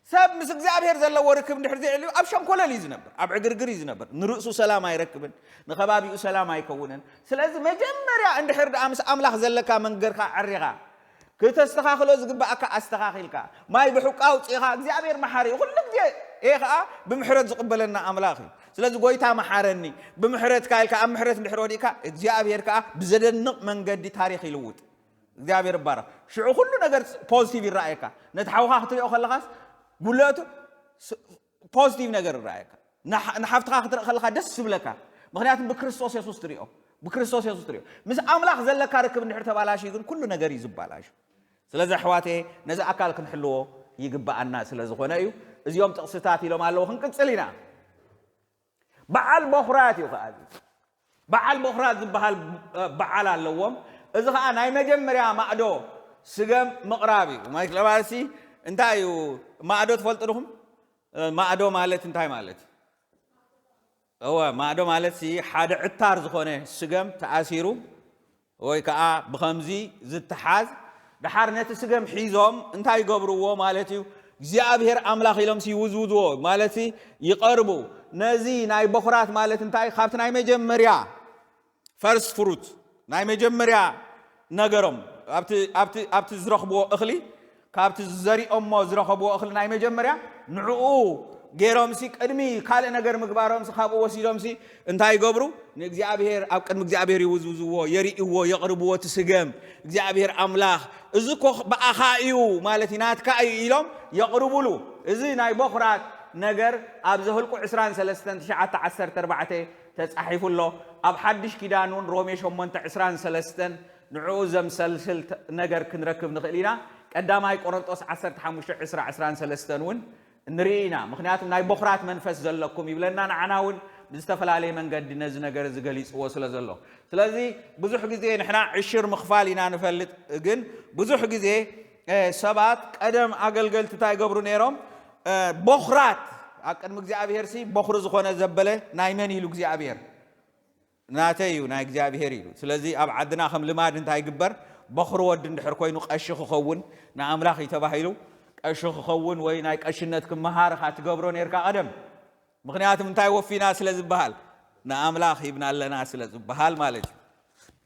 ሰብ ምስ እግዚኣብሔር ዘለዎ ርክብ እንድሕር ዘይዕልዩ ኣብ ሸንኮለል እዩ ዝነብር፣ ኣብ ዕግርግር እዩ ዝነብር። ንርእሱ ሰላም ኣይረክብን፣ ንኸባቢኡ ሰላም ኣይከውንን። ስለዚ መጀመርያ እንድሕር ደኣ ምስ ኣምላኽ ዘለካ መንገድካ ዕሪኻ ክተስተኻኽሎ ዝግባኣካ ኣስተኻኺልካ ማይ ብሕቃ ኣውፂእኻ እግዚኣብሔር መሓሪ እዩ። ኩሉ ግዜ እየ ከዓ ብምሕረት ዝቕበለና ኣምላኽ እዩ። ስለዚ ጎይታ መሓረኒ ብምሕረትካ ኢልካ ኣብ ምሕረት እንድሕር ወዲእካ እግዚኣብሔር ከዓ ብዘደንቕ መንገዲ ታሪኽ ይልውጥ። እግዚኣብሔር ይባረኽ። ሽዑ ኩሉ ነገር ፖዚቲቭ ይረኣየካ። ነቲ ሓውኻ ክትሪኦ ከለኻስ ጉለቱ ፖዚቲቭ ነገር ይረኣየካ። ንሓፍትኻ ክትርኢ ከለኻ ደስ ዝብለካ። ምክንያቱ ብክርስቶስ የሱስ ትሪኦ። ብክርስቶስ የሱስ ትሪኦ። ምስ ኣምላኽ ዘለካ ርክብ እንድሕር ተባላሽዩ ግን ኩሉ ነገር እዩ ዝባላሹ። ስለዚ ኣሕዋተ ነዚ ኣካል ክንሕልዎ ይግባኣና ስለ ዝኾነ እዩ። እዚኦም ጥቕስታት ኢሎም ኣለዉ። ክንቅፅል ኢና። በዓል በኹራት እዩ ከዓ። በዓል በኹራት ዝበሃል በዓል ኣለዎም። እዚ ከዓ ናይ መጀመርያ ማዕዶ ስገም ምቕራብ እዩ። ማለትሲ እንታይ እዩ? ማዕዶ ትፈልጡ ድኹም? ማዕዶ ማለት እንታይ ማለት? እወ፣ ማዕዶ ማለትሲ ሓደ ዕታር ዝኾነ ስገም ተኣሲሩ ወይ ከዓ ብኸምዚ ዝተሓዝ፣ ደሓር ነቲ ስገም ሒዞም እንታይ ይገብርዎ ማለት እዩ? እግዚኣብሔር ኣምላኽ ኢሎምሲ ይውዝውዝዎ ማለትሲ ይቐርቡ። ነዚ ናይ በኹራት ማለት እንታይ? ካብቲ ናይ መጀመርያ ፈርስት ፍሩት ናይ መጀመርያ ነገሮም ኣብቲ ዝረኽብዎ እኽሊ ካብቲ ዝዘሪኦሞ ዝረኸብዎ እኽሊ ናይ መጀመርያ ንዕኡ ገይሮምሲ ቅድሚ ካልእ ነገር ምግባሮምሲ ካብኡ ወሲዶምሲ እንታይ ይገብሩ? ንእግዚኣብሔር ኣብ ቅድሚ እግዚኣብሔር ይውዝውዝዎ፣ የርእይዎ፣ የቕርብዎ። እቲ ስገም እግዚኣብሔር ኣምላኽ እዚ እኮ ብኣኻ እዩ ማለት እዩ ናትካ እዩ ኢሎም የቕርቡሉ። እዚ ናይ በኹራት ነገር ኣብ ዘህልቁ ዕስራን ሰለስተን ትሽዓተ ዓሰርተ ኣርባዕተ ተጻሒፉ ኣሎ። ኣብ ሓድሽ ኪዳን እውን ሮሜ ሸሞንተ ዕስራን ሰለስተን ንዕኡ ዘምሰልስል ተ- ነገር ክንረክብ ንኽእል ኢና። ቀዳማይ ቆሮንጦስ ዓሰርተ ሓሙሽተ ዕስራ ዕስራን ሰለስተን እውን ንርኢ ኢና። ምኽንያቱም ናይ በኹራት መንፈስ ዘለኩም ይብለና፣ ንዓና እውን ብዝተፈላለየ መንገዲ ነዚ ነገር እዚ ገሊፅዎ ስለ ዘሎ። ስለዚ ብዙሕ ግዜ ንሕና ዕሽር ምኽፋል ኢና ንፈልጥ፣ ግን ብዙሕ ግዜ እ፣ ሰባት ቀደም ኣገልገልቲ እንታይ ይገብሩ ነይሮም? እ፣ በኹራት ኣብ ቅድሚ እግዚኣብሔር ሲ በኹሪ ዝኾነ ዘበለ ናይ መን ኢሉ እግዚኣብሔር? ናተይ እዩ፣ ናይ እግዚኣብሔር ኢሉ። ስለዚ ኣብ ዓድና ከም ልማድ እንታይ ይግበር? በኹሪ ወዲ እንድሕር ኮይኑ ቀሺ ክኸውን ንኣምላኽ እዩ ተባሂሉ። ቀሺ ክኸውን ወይ ናይ ቀሽነት ክመሃር ኢኻ ትገብሮ ነርካ ቀደም። ምኽንያቱም እንታይ ወፊና ስለ ዝበሃል፣ ንኣምላኽ ሂብና ኣለና ስለ ዝበሃል ማለት እዩ።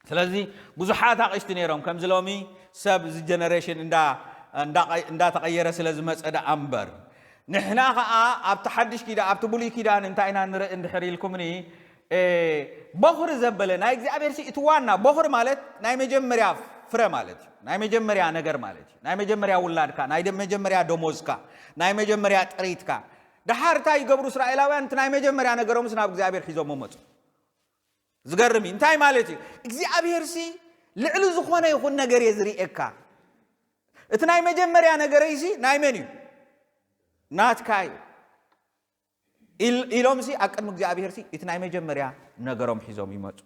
ስለዚ ብዙሓት ኣቕሽቲ ነይሮም፣ ከምዚ ሎሚ ሰብ እዚ ጀነሬሽን እንዳ እንዳ- እንዳተቐየረ ስለ ዝመፀ ደኣ እምበር። ንሕና ኸዓ ኣብቲ ሓድሽ ኪዳን፣ ኣብቲ ብሉይ ኪዳን እንታይ ኢና ንርኢ እንድሕር ኢልኩምኒ፣ እ፣ በኹሪ ዘበለ ናይ እግዚኣብሔር ሲ እቲ ዋና በኹሪ ማለት ናይ መጀመርያ ፍረ ማለት እዩ። ናይ መጀመርያ ነገር ማለት እዩ። ናይ መጀመርያ ውላድካ፣ ናይ ደ- መጀመርያ ደሞዝካ፣ ናይ መጀመርያ ጥሪትካ። ደሓር እንታይ ይገብሩ እስራኤላውያን? እቲ ናይ መጀመርያ ነገሮምስ ናብ እግዚኣብሔር ሒዞሞ መፁ። ዝገርም እዩ። እንታይ ማለት እዩ? እግዚኣብሔር ሲ ልዕሊ ዝኾነ ይኹን ነገር እየ ዝርእየካ። እቲ ናይ መጀመርያ ነገረይ ሲ ናይ መን እዩ? ናትካ እዩ ኢል- ኢሎም ሲ ኣብ ቅድሚ እግዚኣብሔር ሲ እቲ ናይ መጀመርያ ነገሮም ሒዞም ይመፁ።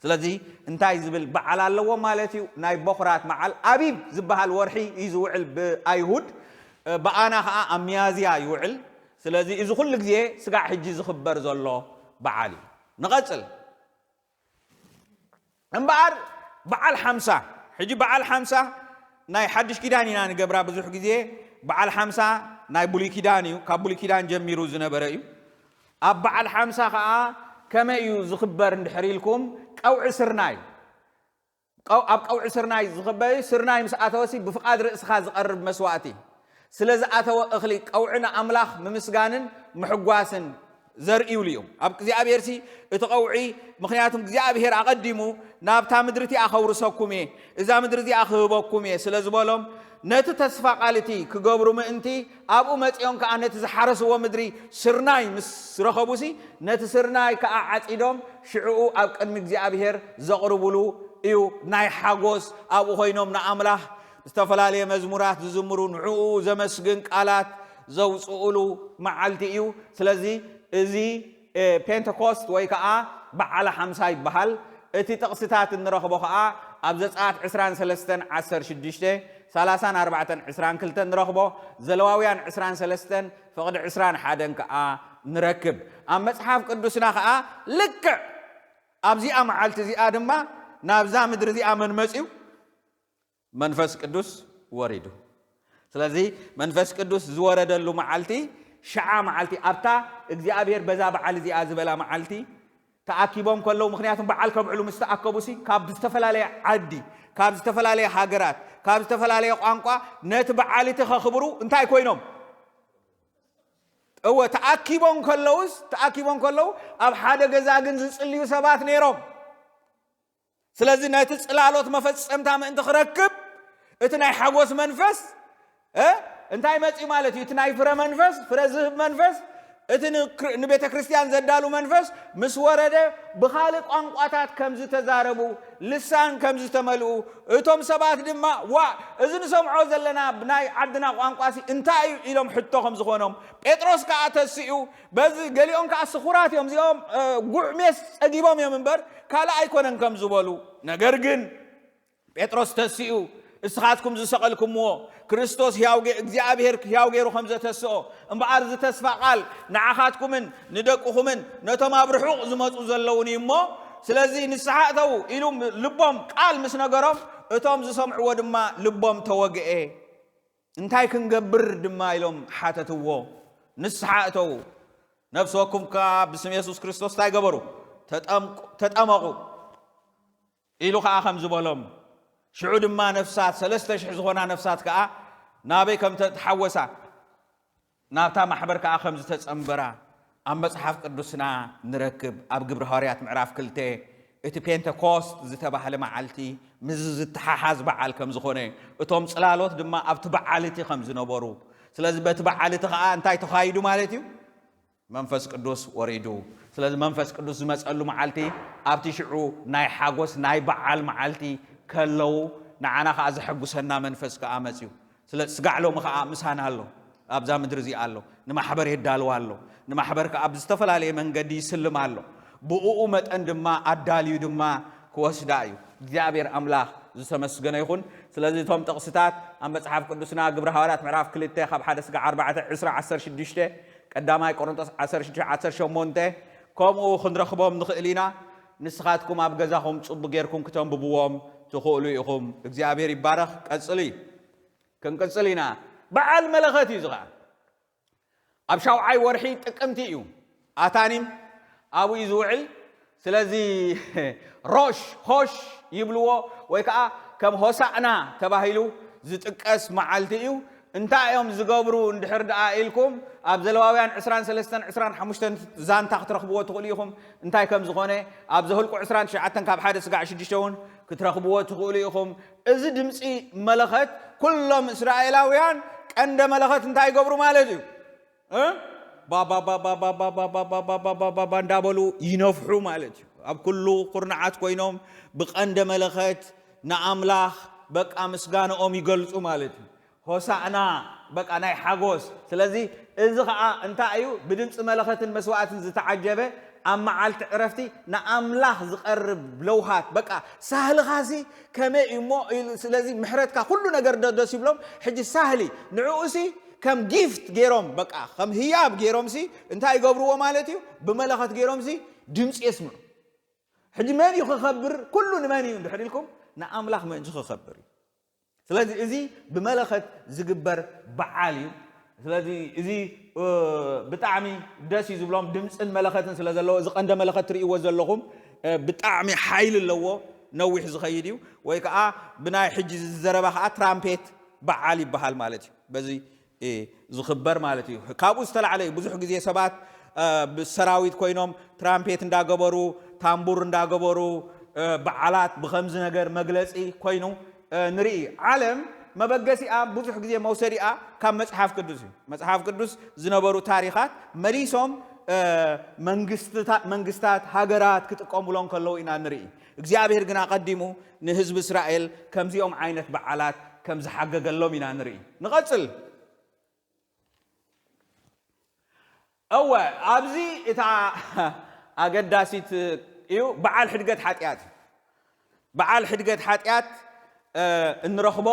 ስለዚ እንታይ ዝብል በዓል ኣለዎም ማለት እዩ? ናይ በኹራት መዓል ኣቢብ ዝበሃል ወርሒ እዩ ዝውዕል ብኣይሁድ፣ ብኣና ከዓ ኣብ ሚያዝያ ይውዕል። ስለዚ እዚ ኩሉ ግዜ ስጋዕ ሕጂ ዝኽበር ዘሎ በዓል እዩ። ንቐፅል። እምበኣር በዓል ሓምሳ፣ ሕጂ በዓል ሓምሳ ናይ ሓድሽ ኪዳን ኢና ንገብራ። ብዙሕ ግዜ በዓል ሓምሳ ናይ ብሉይ ኪዳን እዩ፣ ካብ ብሉይ ኪዳን ጀሚሩ ዝነበረ እዩ። ኣብ በዓል ሓምሳ ከዓ ከመይ እዩ ዝኽበር እንድሕር ኢልኩም፣ ቀውዒ ስርናይ፣ ቀው- ኣብ ቀውዒ ስርናይ ዝኽበር፣ ስርናይ ምስ ኣተወሲ ብፍቓድ ርእስኻ ዝቐርብ መስዋእቲ፣ ስለ ዝኣተወ እኽሊ ቀውዒ ንኣምላኽ ምምስጋንን ምሕጓስን ዘርእዩሉ እዮም። ኣብ እግዚኣብሔር ሲ እቲ ቐውዒ፣ ምኽንያቱም እግዚኣብሔር ኣቐዲሙ ናብታ ምድሪ እቲኣ ከውርሰኩም እየ፣ እዛ ምድሪ እዚኣ ክህበኩም እየ ስለ ዝበሎም፣ ነቲ ተስፋ ቃል እቲ ክገብሩ ምእንቲ ኣብኡ መጺኦም ከኣ ነቲ ዝሓረስዎ ምድሪ ስርናይ ምስ ረኸቡሲ፣ ነቲ ስርናይ ከኣ ዓጺዶም ሽዕኡ ኣብ ቅድሚ እግዚኣብሔር ዘቕርቡሉ እዩ። ናይ ሓጎስ ኣብኡ ኮይኖም ንኣምላኽ ዝተፈላለየ መዝሙራት ዝዝምሩ፣ ንዕኡ ዘመስግን ቃላት ዘውፅኡሉ መዓልቲ እዩ። ስለዚ እዚ እ፣ ፔንተኮስት ወይ ከዓ በዓለ ሓምሳ ይበሃል። እቲ ጥቕስታት እንረኽቦ ከዓ ኣብ ዘጸኣት ዕስራን ሰለስተን ዓሰርተ ሽዱሽተ፣ ሰላሳን ኣርባዕተን ዕስራን ክልተን ንረኽቦ፣ ዘለዋውያን ዕስራን ሰለስተን ፍቕዲ ዕስራን ሓደን ከዓ ንረክብ። ኣብ መጽሓፍ ቅዱስና ከዓ ልክዕ ኣብዚኣ መዓልቲ እዚኣ ድማ ናብዛ ምድሪ እዚኣ መን መጽዩ? መንፈስ ቅዱስ ወሪዱ። ስለዚ መንፈስ ቅዱስ ዝወረደሉ መዓልቲ ሽዓ መዓልቲ ኣብታ እግዚኣብሔር በዛ በዓል እዚኣ ዝበላ መዓልቲ ተኣኪቦም ከለዉ፣ ምኽንያቱም በዓል ከብዕሉ ምስ ተኣከቡሲ ካብ ዝተፈላለየ ዓዲ፣ ካብ ዝተፈላለየ ሃገራት፣ ካብ ዝተፈላለየ ቋንቋ ነቲ በዓል እቲ ከኽብሩ እንታይ ኮይኖም? እወ ተኣኪቦም ከለዉስ፣ ተኣኪቦም ከለዉ ኣብ ሓደ ገዛ ግን ዝጽልዩ ሰባት ነይሮም። ስለዚ ነቲ ጽላሎት መፈጸምታ ምእንቲ ክረክብ እቲ ናይ ሓጎስ መንፈስ እ እንታይ መጺኡ ማለት እዩ? እቲ ናይ ፍረ መንፈስ፣ ፍረ ዝህብ መንፈስ፣ እቲ ንክር- ንቤተ ክርስቲያን ዘዳሉ መንፈስ ምስ ወረደ ብኻልእ ቋንቋታት ከም ዝተዛረቡ፣ ልሳን ከም ዝተመልኡ፣ እቶም ሰባት ድማ ዋ እዚ ንሰምዖ ዘለና ብናይ ዓድና ቋንቋሲ እንታይ እዩ ኢሎም ሕቶ ከም ዝኾኖም ጴጥሮስ ከኣ ተሲኡ በዚ ገሊኦም ከኣ ስኹራት እዮም እዚኦም እ፣ ጉዕ ሜስ ጸጊቦም እዮም እምበር ካልእ ኣይኮነን ከም ዝበሉ። ነገር ግን ጴጥሮስ ተሲኡ እስኻትኩም ዝሰቐልኩምዎ ክርስቶስ ሕያው ጌ- እግዚኣብሔር ሕያው ገይሩ ከም ዘተስኦ እምበኣር እዚ ተስፋ ቃል ንዓኻትኩምን ንደቅኹምን ነቶም ኣብ ርሑቕ ዝመፁ ዘለውን እዩ እሞ ስለዚ ንስሓ እተዉ ኢሉ ልቦም ቃል ምስ ነገሮም እቶም ዝሰምዕዎ ድማ ልቦም ተወግኤ። እንታይ ክንገብር ድማ ኢሎም ሓተትዎ። ንስሓ እተዉ፣ ነፍሲ ወከፍኩም ከኣ ብስም የሱስ ክርስቶስ እንታይ ገበሩ? ተጠምቁ- ተጠመቑ ኢሉ ከኣ ከም ዝበሎም፣ ሽዑ ድማ ነፍሳት፣ ሰለስተ ሽሕ ዝኾና ነፍሳት ከኣ ናበይ ከም ተሓወሳ፣ ናብታ ማሕበር ከኣ ከም ዝተጸንበራ ኣብ መጽሓፍ ቅዱስና ንረክብ። ኣብ ግብሪ ሃዋርያት ምዕራፍ ክልተ እቲ ፔንተኮስት ዝተባህለ መዓልቲ ምስዚ ዝተሓሓዝ በዓል ከም ዝኾነ፣ እቶም ጽላሎት ድማ ኣብቲ በዓል እቲ ከም ዝነበሩ፣ ስለዚ በቲ በዓል እቲ ከኣ እንታይ ተኻይዱ ማለት እዩ? መንፈስ ቅዱስ ወሪዱ። ስለዚ መንፈስ ቅዱስ ዝመጸሉ መዓልቲ ኣብቲ ሽዑ ናይ ሓጎስ ናይ በዓል መዓልቲ ከለዉ፣ ንዓና ከኣ ዘሐጉሰና መንፈስ ከኣ መጽዩ። ስለ ስጋዕ ሎሚ ከኣ ምሳና ኣሎ፣ ኣብዛ ምድሪ እዚኣ ኣሎ፣ ንማሕበር የዳልዋ ኣሎ። ንማሕበር ከኣ ብዝተፈላለየ መንገዲ ይስልም ኣሎ። ብእኡ መጠን ድማ ኣዳልዩ ድማ ክወስዳ እዩ። እግዚኣብሔር ኣምላኽ ዝተመስገነ ይኹን። ስለዚ እቶም ጥቕስታት ኣብ መጽሓፍ ቅዱስና ግብረ ሃዋርያት ምዕራፍ ክልተ ካብ ሓደ ስጋዕ ኣርባዕተ፣ ዕስራ፣ ዓሰርተ ሽዱሽተ፣ ቀዳማይ ቆሮንቶስ ዓሰርተ ሽዱሽተ፣ ዓሰርተ ሸሞንተ፣ ከምኡ ክንረኽቦም ንኽእል ኢና። ንስኻትኩም ኣብ ገዛኹም ጽቡቕ ጌርኩም ክተንብብዎም ትኽእሉ ኢኹም። እግዚኣብሔር ይባረኽ። ቀጽሉ እዩ። ክንቅጽል ኢና። በዓል መለኸት እዩ እዚ ኸዓ። ኣብ ሻውዓይ ወርሒ ጥቅምቲ እዩ ኣታኒም ኣብኡ እዩ ዝውዕል። ስለዚ ሮሽ ሆሽ ይብልዎ ወይ ከዓ ከም ሆሳዕና ተባሂሉ ዝጥቀስ መዓልቲ እዩ። እንታይ እዮም ዝገብሩ እንድሕር ደኣ ኢልኩም ኣብ ዘለዋውያን ዕስራን ሰለስተን ዕስራን ሓሙሽተን ዛንታ ክትረኽብዎ ትኽእሉ ኢኹም። እንታይ ከም ዝኾነ ኣብ ዘሁልቁ ዕስራን ትሽዓተን ካብ ሓደ ስጋዕ ሽዱሽተ እውን ክትረኽብዎ ትኽእሉ ኢኹም። እዚ ድምፂ መለኸት ኩሎም እስራኤላውያን ቀንደ መለኸት እንታይ ይገብሩ ማለት እዩ? እ? ባባባባባባባባባባ እንዳበሉ ይነፍሑ ማለት እዩ። ኣብ ኩሉ ኩርናዓት ኮይኖም ብቀንደ መለኸት ንኣምላኽ በቃ ምስጋንኦም ይገልጹ ማለት እዩ። ሆሳዕና በቃ ናይ ሓጎስ። ስለዚ እዚ ኸዓ እንታይ እዩ? ብድምፂ መለኸትን መስዋዕትን ዝተዓጀበ ኣብ መዓልቲ ዕረፍቲ ንኣምላኽ ዝቐርብ ለውሃት። በቃ ሳህልኻሲ ከመይ እዩ እሞ ኢሉ፣ ስለዚ ምሕረትካ ኩሉ ነገር ደ-፣ ደስ ይብሎም። ሕጂ ሳህሊ ንዕኡሲ ከም ጊፍት ገይሮም፣ በቃ ከም ህያብ ገይሮምሲ እንታይ ይገብርዎ ማለት እዩ? ብመለኸት ገይሮምሲ ድምፂ የስምዑ። ሕጂ መን እዩ ክኸብር? ኩሉ ንመን እዩ እንድሕር ኢልኩም፣ ንኣምላኽ ምእንቲ ክኸብር እዩ። ስለዚ እዚ ብመለኸት ዝግበር በዓል እዩ። ስለዚ እዚ፣ እ፣ ብጣዕሚ ደስ እዩ ዝብሎም፣ ድምፅን መለኸትን ስለ ዘለዎ፣ እዚ ቀንደ መለኸት ትርእይዎ ዘለኹም፣ እ፣ ብጣዕሚ ሓይሊ ኣለዎ፣ ነዊሕ ዝኸይድ እዩ። ወይ ከዓ ብናይ ሕጂ ዘረባ ከዓ ትራምፔት በዓል ይበሃል ማለት እዩ። በዚ እ፣ ዝኽበር ማለት እዩ። ካብኡ ዝተላዕለ እዩ። ብዙሕ ግዜ ሰባት፣ እ፣ ብሰራዊት ኮይኖም ትራምፔት እንዳገበሩ፣ ታምቡር እንዳገበሩ፣ እ፣ በዓላት ብኸምዚ ነገር መግለጺ ኮይኑ፣ እ፣ ንርኢ። ዓለም መበገሲኣ ብዙሕ ግዜ መውሰዲኣ ካብ መጽሓፍ ቅዱስ እዩ። መጽሓፍ ቅዱስ ዝነበሩ ታሪኻት መሊሶም፣ እ፣ መንግስትታ-፣ መንግስታት፣ ሃገራት ክጥቀሙሎም ከለዉ ኢና ንርኢ። እግዚኣብሔር ግን ኣቐዲሙ ንህዝቢ እስራኤል ከምዚኦም ዓይነት በዓላት ከም ዝሓገገሎም ኢና ንርኢ። ንቐጽል። እወ፣ ኣብዚ እታ ኣገዳሲት እዩ፣ በዓል ሕድገት ሓጢኣት። በዓል ሕድገት ሓጢኣት፣ እ፣ እንረኽቦ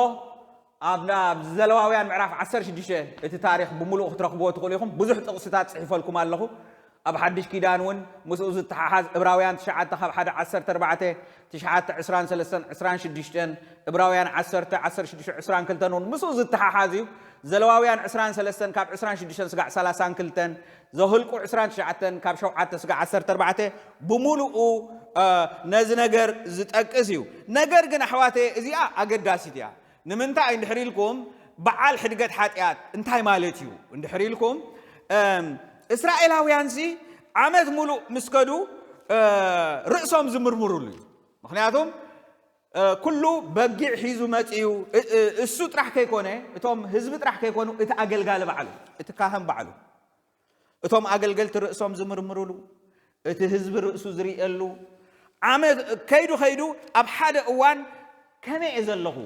ኣብ፣ ኣብ ዘለዋውያን ምዕራፍ ዓሰርተ ሽዱሽተ፣ እቲ ታሪኽ ብምሉእ ክትረኽብዎ ትኽእሉ ኢኹም። ብዙሕ ጥቕስታት ጽሒፈልኩም ኣለኹ። ኣብ ሓድሽ ኪዳን እውን ምስኡ ዝተሓሓዝ ዕብራውያን ትሽዓተ ካብ ሓደ ዓሰርተ ኣርባዕተ፣ ትሽዓተ፣ ዕስራን ሰለስተን፣ ዕስራን ሽዱሽተን፣ ዕብራውያን ዓሰርተ፣ ዓሰርተ ሽዱሽተ፣ ዕስራን ክልተን እውን ምስኡ ዝተሓሓዝ እዩ። ዘለዋውያን ዕስራን ሰለስተን ካብ ዕስራን ሽዱሽተን ስጋዕ ሰላሳን ክልተን፣ ዘሁልቁ ዕስራን ትሽዓተን ካብ ሸውዓተ ስጋዕ ዓሰርተ ኣርባዕተ ብምሉኡ፣ እ፣ ነዚ ነገር ዝጠቅስ እዩ። ነገር ግን ኣሕዋተየ እዚኣ ኣገዳሲት እያ። ንምንታይ እንድሕር ኢልኩም በዓል ሕድገት ሓጢኣት እንታይ ማለት እዩ እንድሕር ኢልኩም፣ እም፣ እስራኤላውያንሲ ዓመት ሙሉእ ምስ ከዱ፣ እ፣ ርእሶም ዝምርምሩሉ እዩ። ምኽንያቱም፣ እ፣ ኩሉ በጊዕ ሒዙ መጺኡ፣ እ-፣ እ-፣ እሱ ጥራሕ ከይኮነ፣ እቶም ህዝቢ ጥራሕ ከይኮኑ፣ እቲ ኣገልጋሊ ባዕሉ፣ እቲ ካህን ባዕሉ፣ እቶም ኣገልገልቲ ርእሶም ዝምርምሩሉ፣ እቲ ህዝቢ ርእሱ ዝርእየሉ፣ ዓመት ከይዱ ከይዱ ኣብ ሓደ እዋን ከመይ እየ ዘለኹ?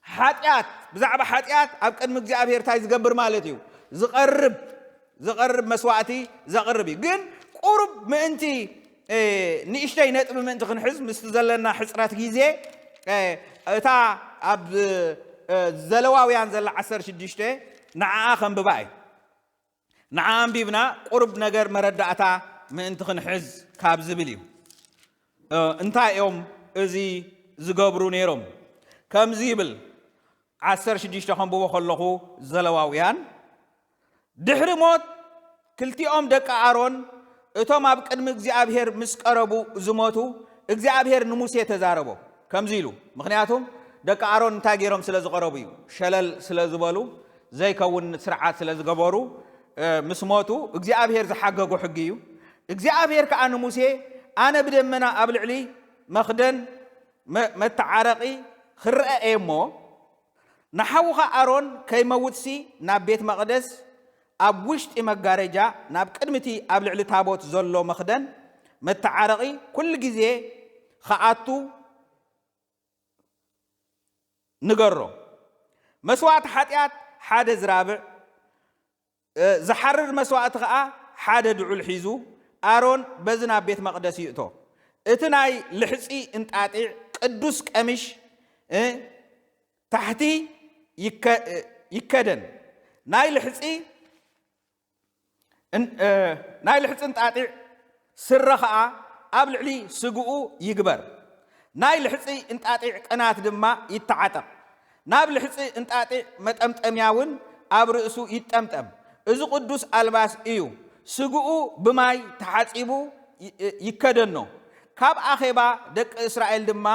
ሓጢኣት፣ ብዛዕባ ሓጢኣት ኣብ ቅድሚ እግዚኣብሔር እንታይ ዝገብር ማለት እዩ? ዝቐርብ፣ ዝቐርብ መስዋዕቲ ዘቕርብ እዩ። ግን ቁሩብ ምእንቲ፣ እ፣ ንእሽተይ ነጥቢ ምእንቲ ክንሕዝ፣ ምስቲ ዘለና ሕጽረት ግዜ፣ እ፣ እታ ኣብ፣ እ፣ ዘለዋውያን ዘላ ዓሰርተ ሽዱሽተ ንዓኣ ከንብባ እዩ። ንዓ ኣንቢብና ቁሩብ ነገር መረዳእታ ምእንቲ ክንሕዝ ካብ ዝብል እዩ። እ፣ እንታይ እዮም እዚ ዝገብሩ ነይሮም? ከምዚ ይብል፣ ዓሰርተ ሽዱሽተ ከንብቦ ከለኹ ዘለዋውያን፣ ድሕሪ ሞት ክልቲኦም ደቂ ኣሮን እቶም ኣብ ቅድሚ እግዚኣብሔር ምስ ቀረቡ ዝሞቱ፣ እግዚኣብሔር ንሙሴ ተዛረቦ። ከምዚ ኢሉ፣ ምኽንያቱም ደቂ ኣሮን እንታይ ገይሮም ስለ ዝቐረቡ እዩ? ሸለል ስለ ዝበሉ፣ ዘይከውን ስርዓት ስለ ዝገበሩ፣ እ፣ ምስ ሞቱ እግዚኣብሔር ዝሓገጎ ሕጊ እዩ። እግዚኣብሔር ከኣ ንሙሴ፣ ኣነ ብደመና ኣብ ልዕሊ መኽደን መ-፣ መተዓረቒ ክረአ እየ እሞ፣ ንሓውኻ ኣሮን ከይመውትሲ ናብ ቤት መቕደስ ኣብ ውሽጢ መጋረጃ ናብ ቅድሚ እቲ ኣብ ልዕሊ ታቦት ዘሎ መኽደን መተዓረቒ ኩሉ ግዜ ክኣቱ ንገሮ። መስዋእቲ ሓጢኣት ሓደ ዝራብዕ፣ እ፣ ዝሓርር መስዋእቲ ኸኣ ሓደ ድዑል ሒዙ ኣሮን በዚ ናብ ቤት መቕደስ ይእቶ። እቲ ናይ ልሕጺ እንጣጢዕ ቅዱስ ቀሚሽ፣ እ፣ ታሕቲ ይከ-፣ እ፣ ይከደን። ናይ ልሕጺ እን-፣ እ፣ ናይ ልሕጺ እንጣጢዕ ስረ ኸኣ ኣብ ልዕሊ ስግኡ ይግበር። ናይ ልሕጺ እንጣጢዕ ቅናት ድማ ይተዓጠቕ። ናብ ልሕጺ እንጣጢዕ መጠምጠምያ እውን ኣብ ርእሱ ይጠምጠም። እዚ ቅዱስ ኣልባስ እዩ። ስግኡ ብማይ ተሓጺቡ ይ-፣ እ፣ ይከደኖ። ካብ ኣኼባ ደቂ እስራኤል ድማ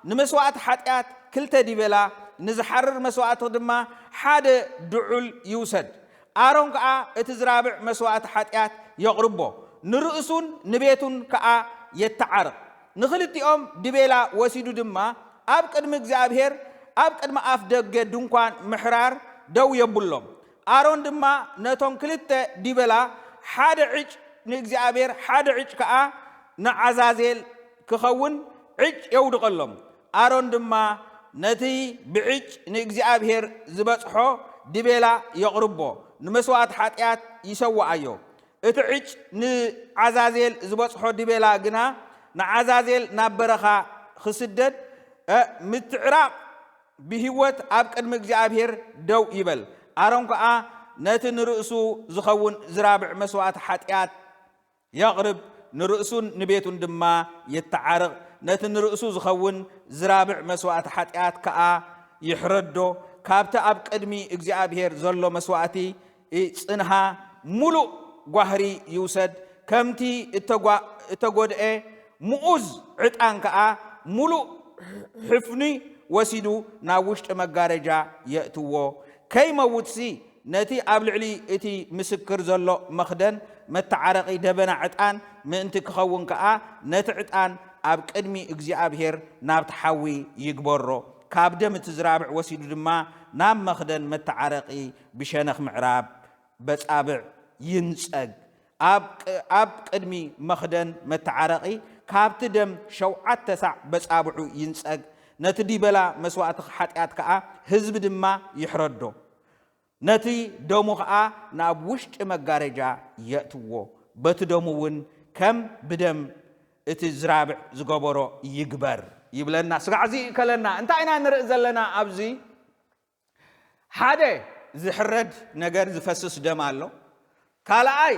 ንመስዋእቲ ሓጢኣት ክልተ ዲበላ፣ ንዝሓርር መስዋእቲ ድማ ሓደ ድዑል ይውሰድ። ኣሮን ከኣ እቲ ዝራብዕ መስዋእቲ ሓጢኣት የቕርቦ፣ ንርእሱን ንቤቱን ከኣ የተዓርቕ። ንኽልቲኦም ዲቤላ ወሲዱ ድማ ኣብ ቅድሚ እግዚኣብሔር፣ ኣብ ቅድሚ ኣፍ ደገ ድንኳን ምሕራር ደው የብሎም። ኣሮን ድማ ነቶም ክልተ ዲበላ፣ ሓደ ዕጭ ንእግዚኣብሔር፣ ሓደ ዕጭ ከኣ ንዓዛዜል ክኸውን ዕጭ የውድቐሎም። ኣሮን ድማ ነቲ ብዕጭ ንእግዚኣብሔር ዝበጽሖ ዲቤላ የቕርቦ፣ ንመስዋእቲ ሓጢኣት ይሰውኣዮ። እቲ ዕጭ ንዓዛዜል ዝበጽሖ ዲቤላ ግና ንዓዛዜል ናብ በረኻ ክስደድ፣ እ፣ ምትዕራቕ ብህይወት ኣብ ቅድሚ እግዚኣብሔር ደው ይበል። ኣሮን ከኣ ነቲ ንርእሱ ዝኸውን ዝራብዕ መስዋእቲ ሓጢኣት የቕርብ፣ ንርእሱን ንቤቱን ድማ የተዓርቕ። ነቲ ንርእሱ ዝኸውን ዝራብዕ መስዋእቲ ሓጢኣት ከኣ ይሕረዶ፣ ካብቲ ኣብ ቅድሚ እግዚኣብሔር ዘሎ መስዋእቲ ጽንሃ፣ ምሉእ ጓህሪ ይውሰድ፣ ከምቲ እተጓ-፣ እተጎድኤ ምኡዝ ዕጣን ከኣ ምሉእ ሕፍኒ ወሲዱ ናብ ውሽጢ መጋረጃ የእትዎ። ከይመውትሲ ነቲ ኣብ ልዕሊ እቲ ምስክር ዘሎ መኽደን መተዓረቒ ደበና ዕጣን ምእንቲ ክኸውን ከኣ ነቲ ዕጣን ኣብ ቅድሚ እግዚኣብሔር ናብቲ ሓዊ ይግበሮ። ካብ ደም እቲ ዝራብዕ ወሲዱ ድማ ናብ መኽደን መተዓረቒ ብሸነኽ ምዕራብ በጻብዕ ይንጸግ። ኣብ ቅ-፣ ኣብ ቅድሚ መኽደን መተዓረቒ ካብቲ ደም ሸውዓተ ሳዕ በጻብዑ ይንጸግ። ነቲ ዲበላ መስዋእቲ ሓጢኣት ከኣ ህዝቢ ድማ ይሕረዶ። ነቲ ደሙ ኸኣ ናብ ውሽጢ መጋረጃ የእትዎ፣ በቲ ደሙ እውን ከም ብደም እቲ ዝራብዕ ዝገበሮ ይግበር ይብለና። ስጋዕ እዚ ይእከለና። እንታይ ኢና ንርኢ ዘለና ኣብዚ? ሓደ ዝሕረድ ነገር፣ ዝፈስስ ደም ኣሎ። ካልኣይ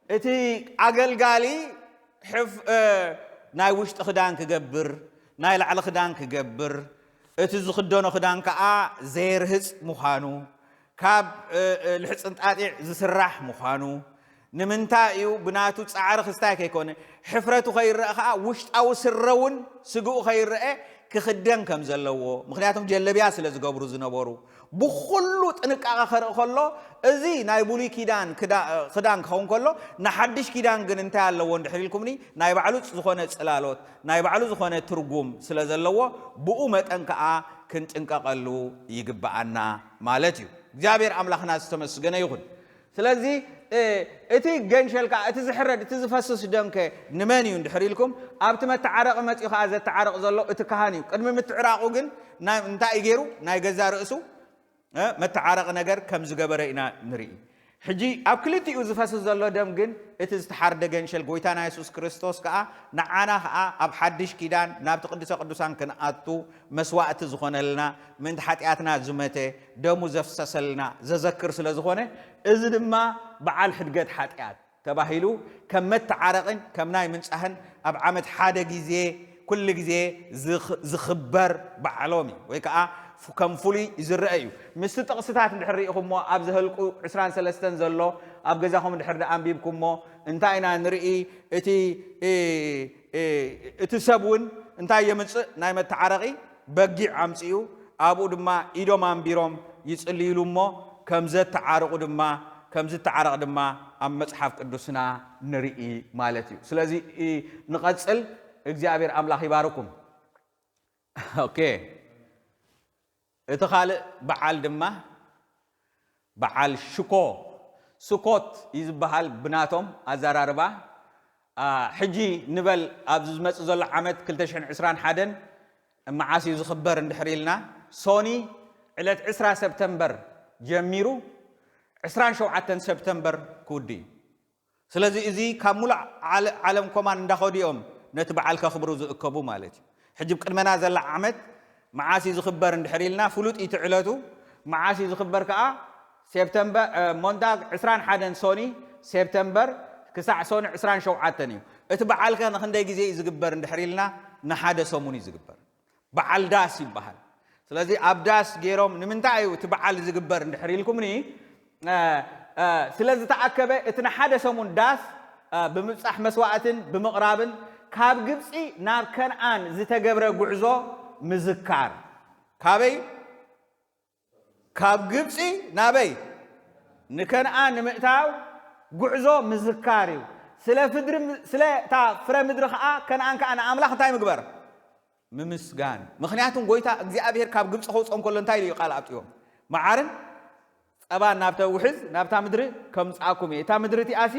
እቲ ኣገልጋሊ ሕፍ-፣ እ፣ ናይ ውሽጢ ክዳን ክገብር፣ ናይ ላዕሊ ክዳን ክገብር፣ እቲ ዝኽደኖ ክዳን ከኣ ዘይርህጽ ምዃኑ፣ ካብ፣ እ፣ እ፣ ልሕጽንጣጢዕ ዝስራሕ ምዃኑ፣ ንምንታይ እዩ ብናቱ ጻዕሪ ክስታይ ከይኮነ፣ ሕፍረቱ ከይረአ ከኣ ውሽጣዊ ስረ እውን ስግኡ ከይረአ ክኽደን ከም ዘለዎ፣ ምኽንያቱም ጀለብያ ስለ ዝገብሩ ዝነበሩ፣ ብኹሉ ጥንቃቐ ከርኢ ከሎ፣ እዚ ናይ ብሉይ ኪዳን ክዳ-፣ ክዳን ክኸውን ከሎ፣ ንሓድሽ ኪዳን ግን እንታይ ኣለዎ እንድሕር ኢልኩምኒ፣ ናይ ባዕሉ ዝኾነ ጽላሎት፣ ናይ ባዕሉ ዝኾነ ትርጉም ስለ ዘለዎ፣ ብኡ መጠን ከኣ ክንጥንቀቐሉ ይግብኣና ማለት እዩ። እግዚኣብሔር ኣምላኽና ዝተመስገነ ይኹን። ስለዚ፣ እ፣ እቲ ገንሸል ከኣ፣ እቲ ዝሕረድ፣ እቲ ዝፈስስ ደምከ ንመን እዩ እንድሕር ኢልኩም፣ ኣብቲ መተዓረቒ መጺኡ ከኣ ዘተዓርቕ ዘሎ እቲ ካህን እዩ። ቅድሚ ምትዕራቑ ግን ናይ፣ እንታይ እዩ ገይሩ? ናይ ገዛ ርእሱ፣ እ፣ መተዓረቒ ነገር ከም ዝገበረ ኢና ንርኢ። ሕጂ ኣብ ክልቲኡ ዝፈስስ ዘሎ ደም ግን እቲ ዝተሓርደ ገንሸል ጎይታና የሱስ ክርስቶስ ከኣ ንዓና ከኣ ኣብ ሓድሽ ኪዳን ናብቲ ቅዱሰ ቅዱሳን ክንኣቱ መስዋእቲ ዝኾነልና፣ ምእንቲ ሓጢኣትና ዝመተ፣ ደሙ ዘፍሰሰልና ዘዘክር ስለ ዝኾነ፣ እዚ ድማ በዓል ሕድገት ሓጢኣት ተባሂሉ ከም መተዓረቕን ከም ናይ ምንጻህን ኣብ ዓመት ሓደ ግዜ ኩሉ ግዜ ዝኽ-፣ ዝኽበር በዓሎም እዩ፣ ወይ ከኣ ፍ-፣ ከም ፍሉይ ዝረአ እዩ። ምስቲ ጥቕስታት እንድሕር ርኢኹሞ፣ ኣብ ዘህልቁ ዕስራን ሰለስተን ዘሎ ኣብ ገዛኹም እንድሕር ደኣ ኣንቢብኩሞ፣ እንታይ ኢና ንርኢ? እቲ፣ እ፣ እ፣ እቲ ሰብ እውን እንታይ የምጽእ? ናይ መተዓረቒ በጊዕ ኣምጺኡ፣ ኣብኡ ድማ ኢዶም ኣንቢሮም ይጽልይሉ እሞ፣ ከም ዘተዓርቑ ድማ፣ ከም ዝተዓረቕ ድማ ኣብ መጽሓፍ ቅዱስና ንርኢ ማለት እዩ። ስለዚ፣ እ፣ ንቐጽል። እግዚኣብሔር ኣምላኽ ይባርኩም። ኦኬ። እቲ ካልእ በዓል ድማ በዓል ሽኮ፣ ስኮት እዩ ዝበሃል ብናቶም ኣዘራርባ። አ፣ ሕጂ ንበል ኣብዚ ዝመጽእ ዘሎ ዓመት ክልተ ሽሕን ዕስራን ሓደን መዓስ እዩ ዝኽበር እንድሕር ኢልና፣ ሶኒ ዕለት ዕስራ ሰፕተምበር ጀሚሩ ዕስራን ሸውዓተን ሰፕተምበር ክውዲ እዩ። ስለዚ እዚ ካብ ሙሉእ ዓለ- ዓለም ኮማን እንዳኸዱ እዮም ነቲ በዓል ከኽብሩ ዝእከቡ ማለት እዩ። ሕጂ ቅድመና ዘላ ዓመት መዓስ እዩ ዝኽበር እንድሕር ኢልና ፍሉጥ እዩ እቲ ዕለቱ። መዓስ እዩ ዝኽበር ከዓ ሴፕተምበር፣ እ፣ ሞንታግ ዕስራን ሓደን ሶኒ ሴፕተምበር ክሳዕ ሶኒ ዕስራን ሸውዓተን እዩ። እቲ በዓልከ ንኽንደይ ግዜ እዩ ዝግበር እንድሕር ኢልና ንሓደ ሰሙን እዩ ዝግበር። በዓል ዳስ ይበሃል። ስለዚ ኣብ ዳስ ገይሮም ንምንታይ እዩ እቲ በዓል ዝግበር እንድሕር ኢልኩምኒ፣ እ፣ እ፣ ስለ ዝተኣከበ እቲ ንሓደ ሰሙን ዳስ፣ እ፣ ብምብጻሕ መስዋእትን ብምቕራብን ካብ ግብጺ ናብ ከነኣን ዝተገብረ ጉዕዞ ምዝካር። ካበይ? ካብ ግብጺ ናበይ? ንከነኣን ንምእታው ጉዕዞ ምዝካር እዩ። ስለ ፍድሪ፣ ስለ እታ ፍረ ምድሪ ኸዓ፣ ከነኣን ከኣ ንኣምላኽ እንታይ ምግበር? ምምስጋን። ምኽንያቱም ጎይታ እግዚኣብሔር ካብ ግብጺ ከውጽኦም ከሎ እንታይ ኢሉ እዩ ቃል ኣውጺኦም? መዓርን ጸባን ናብ ተውሕዝ ናብታ ምድሪ ከምጽኣኩም እየ። እታ ምድሪ እቲኣሲ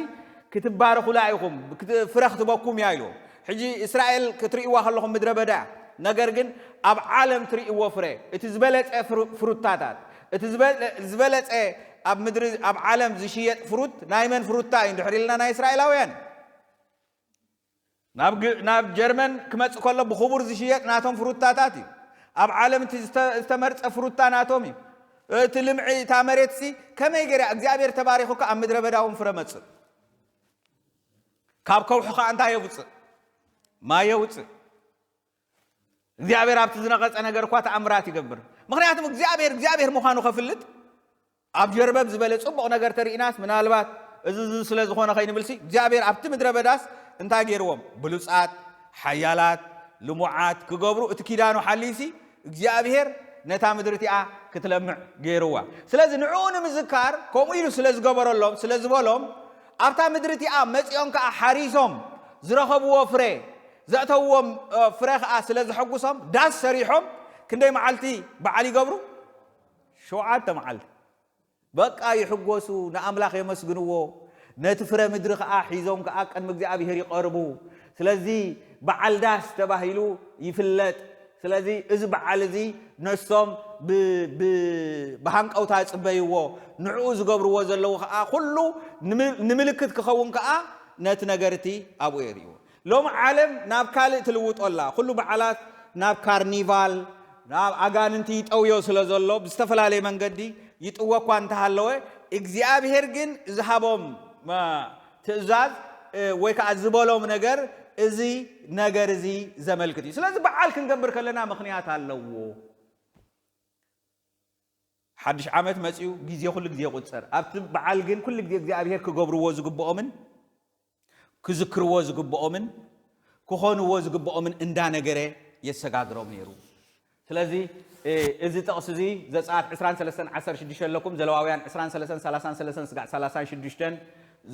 ክትባረኹላ ኢኹም፣ ክት-፣ ፍረ ክትበኩም እያ ኢሉ። ሕጂ እስራኤል ክትርእይዋ ከለኹም ምድረ በዳ እያ። ነገር ግን ኣብ ዓለም ትርእይዎ ፍረ፣ እቲ ዝበለጸ ፍሩ-፣ ፍሩታታት፣ እቲ ዝበለ-፣ ዝበለጸ ኣብ ምድሪ፣ ኣብ ዓለም ዝሽየጥ ፍሩት ናይ መን ፍሩታ እዩ እንድሕር ኢልና ናይ እስራኤላውያን። ናብ ግ-፣ ናብ ጀርመን ክመጽእ ከሎ ብኽቡር ዝሽየጥ ናቶም ፍሩታታት እዩ። ኣብ ዓለም እቲ ዝተ-፣ ዝተመርጸ ፍሩታ ናቶም እዩ። እቲ ልምዒ፣ እታ መሬትሲ ከመይ ገይራ እግዚኣብሔር ተባሪኹካ ኣብ ምድረ በዳ እውን ፍረ መጽእ። ካብ ከውሒ ኸኣ እንታይ የውጽእ? ማይ የውጽእ። እግዚኣብሔር ኣብቲ ዝነቐጸ ነገር እኳ ተኣምራት ይገብር። ምኽንያቱም እግዚኣብሔር፣ እግዚኣብሔር ምዃኑ ከፍልጥ ኣብ ጀርበብ ዝበለ ጽቡቕ ነገር ተርኢናስ፣ ምናልባት እዚ፣ እዚ ስለ ዝኾነ ከይንብልሲ፣ እግዚኣብሔር ኣብቲ ምድረ በዳስ እንታይ ገይርዎም? ብሉጻት፣ ሓያላት፣ ልሙዓት ክገብሩ እቲ ኪዳኑ ሓልዩሲ፣ እግዚኣብሔር ነታ ምድሪ እቲኣ ክትለምዕ ገይርዋ። ስለዚ ንዕኡ ንምዝካር ከምኡ ኢሉ ስለ ዝገበረሎም፣ ስለ ዝበሎም፣ ኣብታ ምድሪ እቲኣ መጺኦም ከኣ ሓሪሶም ዝረኸብዎ ፍረ፣ ዘእተውዎም፣ እ፣ ፍረ ከኣ ስለ ዘሐጉሶም፣ ዳስ ሰሪሖም ክንደይ መዓልቲ በዓል ይገብሩ? ሸውዓተ መዓልቲ። በቃ ይሕጎሱ፣ ንኣምላኽ የመስግንዎ። ነቲ ፍረ ምድሪ ከኣ ሒዞም ከኣ ቅድሚ እግዚኣብሔር ይቐርቡ። ስለዚ በዓል ዳስ ተባሂሉ ይፍለጥ። ስለዚ እዚ በዓል እዚ ነሶም ብ-፣ ብ-፣ ብሃንቀውታ ይጽበይዎ። ንዕኡ ዝገብርዎ ዘለዉ ከኣ ኩሉ ንምል-፣ ንምልክት ክኸውን ከኣ ነቲ ነገር እቲ ኣብኡ የርእይዎ። ሎሚ ዓለም ናብ ካልእ ትልውጦ ኣላ። ኩሉ በዓላት ናብ ካርኒቫል፣ ናብ ኣጋንንቲ ይጠውዮ ስለ ዘሎ ብዝተፈላለየ መንገዲ ይጥወ እኳ እንተሃለወ፣ እግዚኣብሔር ግን ዝሃቦም፣ እ፣ ትእዛዝ፣ እ፣ ወይ ከዓ ዝበሎም ነገር እዚ ነገር እዚ ዘመልክት እዩ። ስለዚ በዓል ክንገብር ከለና ምኽንያት ኣለዎ። ሓድሽ ዓመት መጺኡ ግዜ ኩሉ ግዜ ይቑጸር። ኣብቲ በዓል ግን ኩሉ ግዜ እግዚኣብሔር ክገብርዎ ዝግብኦምን ክዝክርዎ ዝግብኦምን ክኾንዎ ዝግብኦምን እንዳነገረ የሰጋግሮም ነይሩ። ስለዚ፣ እ፣ እዚ ጥቕሲ እዚ ዘጸኣት ዕስራን ሰለስተን ዓሰርተ ሽዱሽተ ኣለኩም፣ ዘለዋውያን ዕስራን ሰለስተን ሰላሳን ሰለስተን ስጋዕ ሰላሳን ሽዱሽተን፣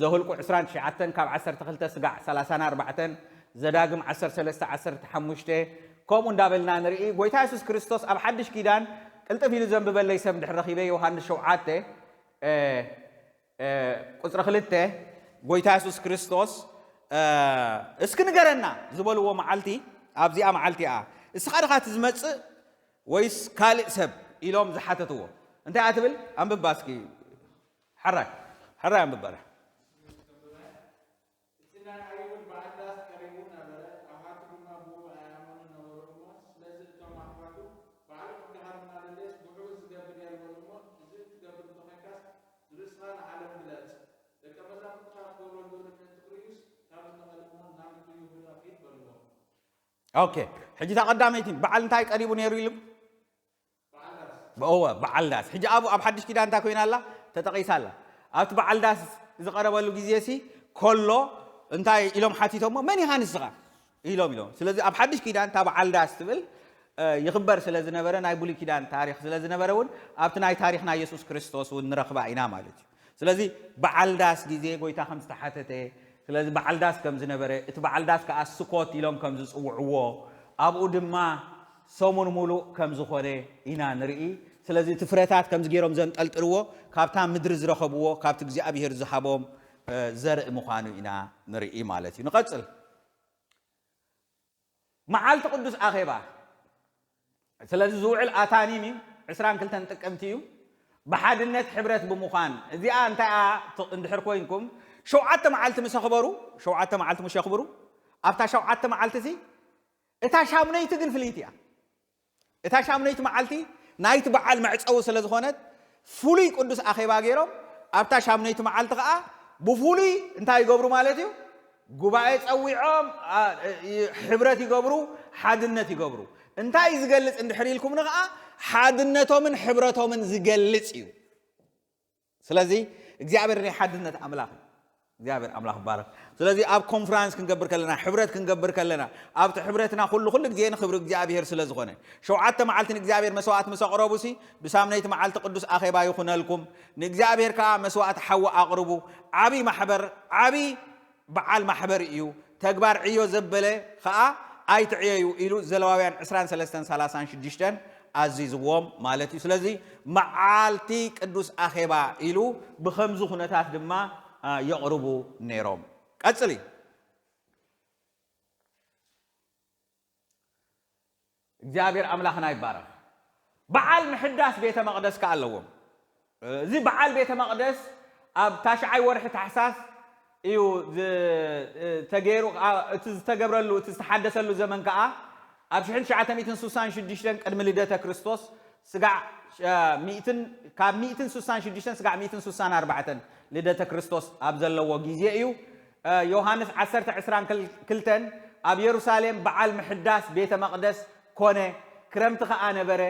ዘሁልቁ ዕስራን ትሽዓተን ካብ ዓሰርተ ክልተ ስጋዕ ሰላሳን ኣርባዕተን፣ ዘዳግም ዓሰርተ ሰለስተ ዓሰርተ ሓሙሽተ፣ ከምኡ እንዳበልና ንርኢ። ጎይታ የሱስ ክርስቶስ ኣብ ሓድሽ ኪዳን ቅልጥፍ ኢሉ ዘንብበለይ ሰብ እንድሕር ረኺበ፣ ዮሃንስ ሸውዓተ፣ እ፣ እ፣ ቁጽሪ ክልተ፣ ጎይታ የሱስ ክርስቶስ፣ እ፣ እስኪ ንገረና ዝበልዎ መዓልቲ፣ ኣብዚኣ መዓልቲ እያ። እስኻ ዲኻ እቲ ዝመጽእ ወይስ ካልእ ሰብ ኢሎም ዝሓተትዎ። እንታይ እያ ትብል? ኣንብባ እስኪ። ሕራይ፣ ሕራይ ኣንብባ። እቲ ናይ ኣይሁድ በዓል ዳስ ቀሪቡ ነበረ፣ ኣሕዋቱ ድማ ብእኡ ኣይኣመኑን ነበሩ እሞ፣ ስለዚ እቶም ኣሕዋቱ፣ ባዕሉ ክገሃርና ደለየስ ብሕቡእ ዝገብር እየ በሉ እሞ፣ እዚ እትገብር እንተኾይንካስ ንርእስኻ ንዓለም ግለጽ። ደቀ መዛሙርትኻ ክገብሮ ዝደለዩ ምእንቲ ክርእዩስ፣ ካብ እንቐልሞ ናብ ይሁዳ ኪድ በልዎም። ኦኬ፣ ሕጂ እታ ቀዳመይቲ በዓል እንታይ ቀሪቡ ነይሩ ኢሉ? እወ፣ በዓል ዳስ። ሕጂ ኣብኡ ኣብ ሓድሽ ኪዳን እንታይ ኮይና ኣላ? ተጠቒሳ ኣላ። ኣብቲ በዓል ዳስ ዝቐረበሉ ግዜ ሲ ከሎ እንታይ ኢሎም ሓቲቶሞ? መን ኢኻ ንስኻ? ኢሎም ኢሎም። ስለዚ ኣብ ሓድሽ ኪዳን እታ በዓል ዳስ ትብል፣ እ፣ ይኽበር ስለ ዝነበረ፣ ናይ ብሉይ ኪዳን ታሪኽ ስለ ዝነበረ እውን ኣብቲ ናይ ታሪኽ ናይ የሱስ ክርስቶስ እውን ንረኽባ ኢና ማለት እዩ። ስለዚ በዓል ዳስ ግዜ ጎይታ ከም ዝተሓተተ፣ ስለዚ በዓል ዳስ ከም ዝነበረ፣ እቲ በዓል ዳስ ከኣ ስኮት ኢሎም ከም ዝጽውዕዎ፣ ኣብኡ ድማ ሰሙን ሙሉእ ከም ዝኾነ ኢና ንርኢ። ስለዚ እቲ ፍረታት ከምዚ ገይሮም ዘንጠልጥልዎ፣ ካብታ ምድሪ ዝረኸብዎ፣ ካብቲ እግዚኣብሄር ዝሃቦም፣ እ፣ ዘርኢ ምዃኑ ኢና ንርኢ ማለት እዩ። ንቐጽል። መዓልቲ ቅዱስ ኣኼባ። ስለዚ ዝውዕል ኣታኒም እዩ። ዕስራን ክልተን ጥቅምቲ እዩ። ብሓድነት ሕብረት ብምዃን እዚኣ እንታይ እያ ት- እንድሕር ኮይንኩም ሸውዓተ መዓልቲ ምስ ኣኽበሩ ሸውዓተ መዓልቲ ምስ የኽብሩ ኣብታ ሸውዓተ መዓልቲ ሲ እታ ሻምነይቲ ግን ፍልይቲ እያ። እታ ሻምነይቲ መዓልቲ ናይቲ በዓል መዕፀዊ ስለ ዝኾነት ፍሉይ ቅዱስ ኣኼባ ገይሮም ኣብታ ሻምነይቲ መዓልቲ ከዓ ብፍሉይ እንታይ ይገብሩ ማለት እዩ? ጉባኤ ጸዊዖም አ- እ- ሕብረት ይገብሩ፣ ሓድነት ይገብሩ። እንታይ እዩ ዝገልጽ እንድሕር ኢልኩምኒ ከዓ ሓድነቶምን ሕብረቶምን ዝገልጽ እዩ። ስለዚ እግዚኣብሔር ናይ ሓድነት ኣምላኽ እዩ። እግዚኣብሔር ኣምላኽ ይባረክ። ስለዚ ኣብ ኮንፍራንስ ክንገብር ከለና፣ ሕብረት ክንገብር ከለና፣ ኣብቲ ሕብረትና ኩሉ ኩሉ ግዜ ንክብሪ እግዚኣብሔር ስለ ዝኾነ ሸውዓተ መዓልቲ ንእግዚኣብሔር መስዋዕት ምስ ኣቕረቡሲ ብሳምነይቲ መዓልቲ ቅዱስ ኣኼባ ይኹነልኩም። ንእግዚኣብሔር ከዓ መስዋዕት ሓዊ ኣቕርቡ። ዓብይ ማሕበር ዓብይ በዓል ማሕበር እዩ። ተግባር ዕዮ ዘበለ ኸዓ ኣይትዕየዩ ኢሉ ዘለዋውያን ዕስራን ሰለስተን ሰላሳን ሽዱሽተን ኣዚዝዎም ማለት እዩ። ስለዚ መዓልቲ ቅዱስ ኣኼባ ኢሉ ብኸምዚ ኩነታት ድማ የቕርቡ ነይሮም። ቀጽሊ። እግዚኣብሔር ኣምላኽና ይባረኽ። በዓል ምሕዳስ ቤተ መቕደስ ከ ኣለዎም። እዚ በዓል ቤተ መቕደስ ኣብ ታሽዓይ ወርሒ ታሕሳስ እዩ ተገይሩ። እቲ ዝተገብረሉ እቲ ዝተሓደሰሉ ዘመን ከዓ ኣብ ሽሕን ትሽዓተ ሚእትን ስሳን ሽዱሽተን ቅድሚ ልደተ ክርስቶስ ስጋዕ ካብ ሚእትን ስሳን ሽዱሽተን ስጋዕ ሚእትን ስሳን ኣርባዕተን ልደተ ክርስቶስ ኣብ ዘለዎ ግዜ እዩ። ዮሃንስ ዓሰርተ ዕስራን ክልተን ኣብ የሩሳሌም በዓል ምሕዳስ ቤተ መቕደስ ኮነ፣ ክረምቲ ኸዓ ነበረ።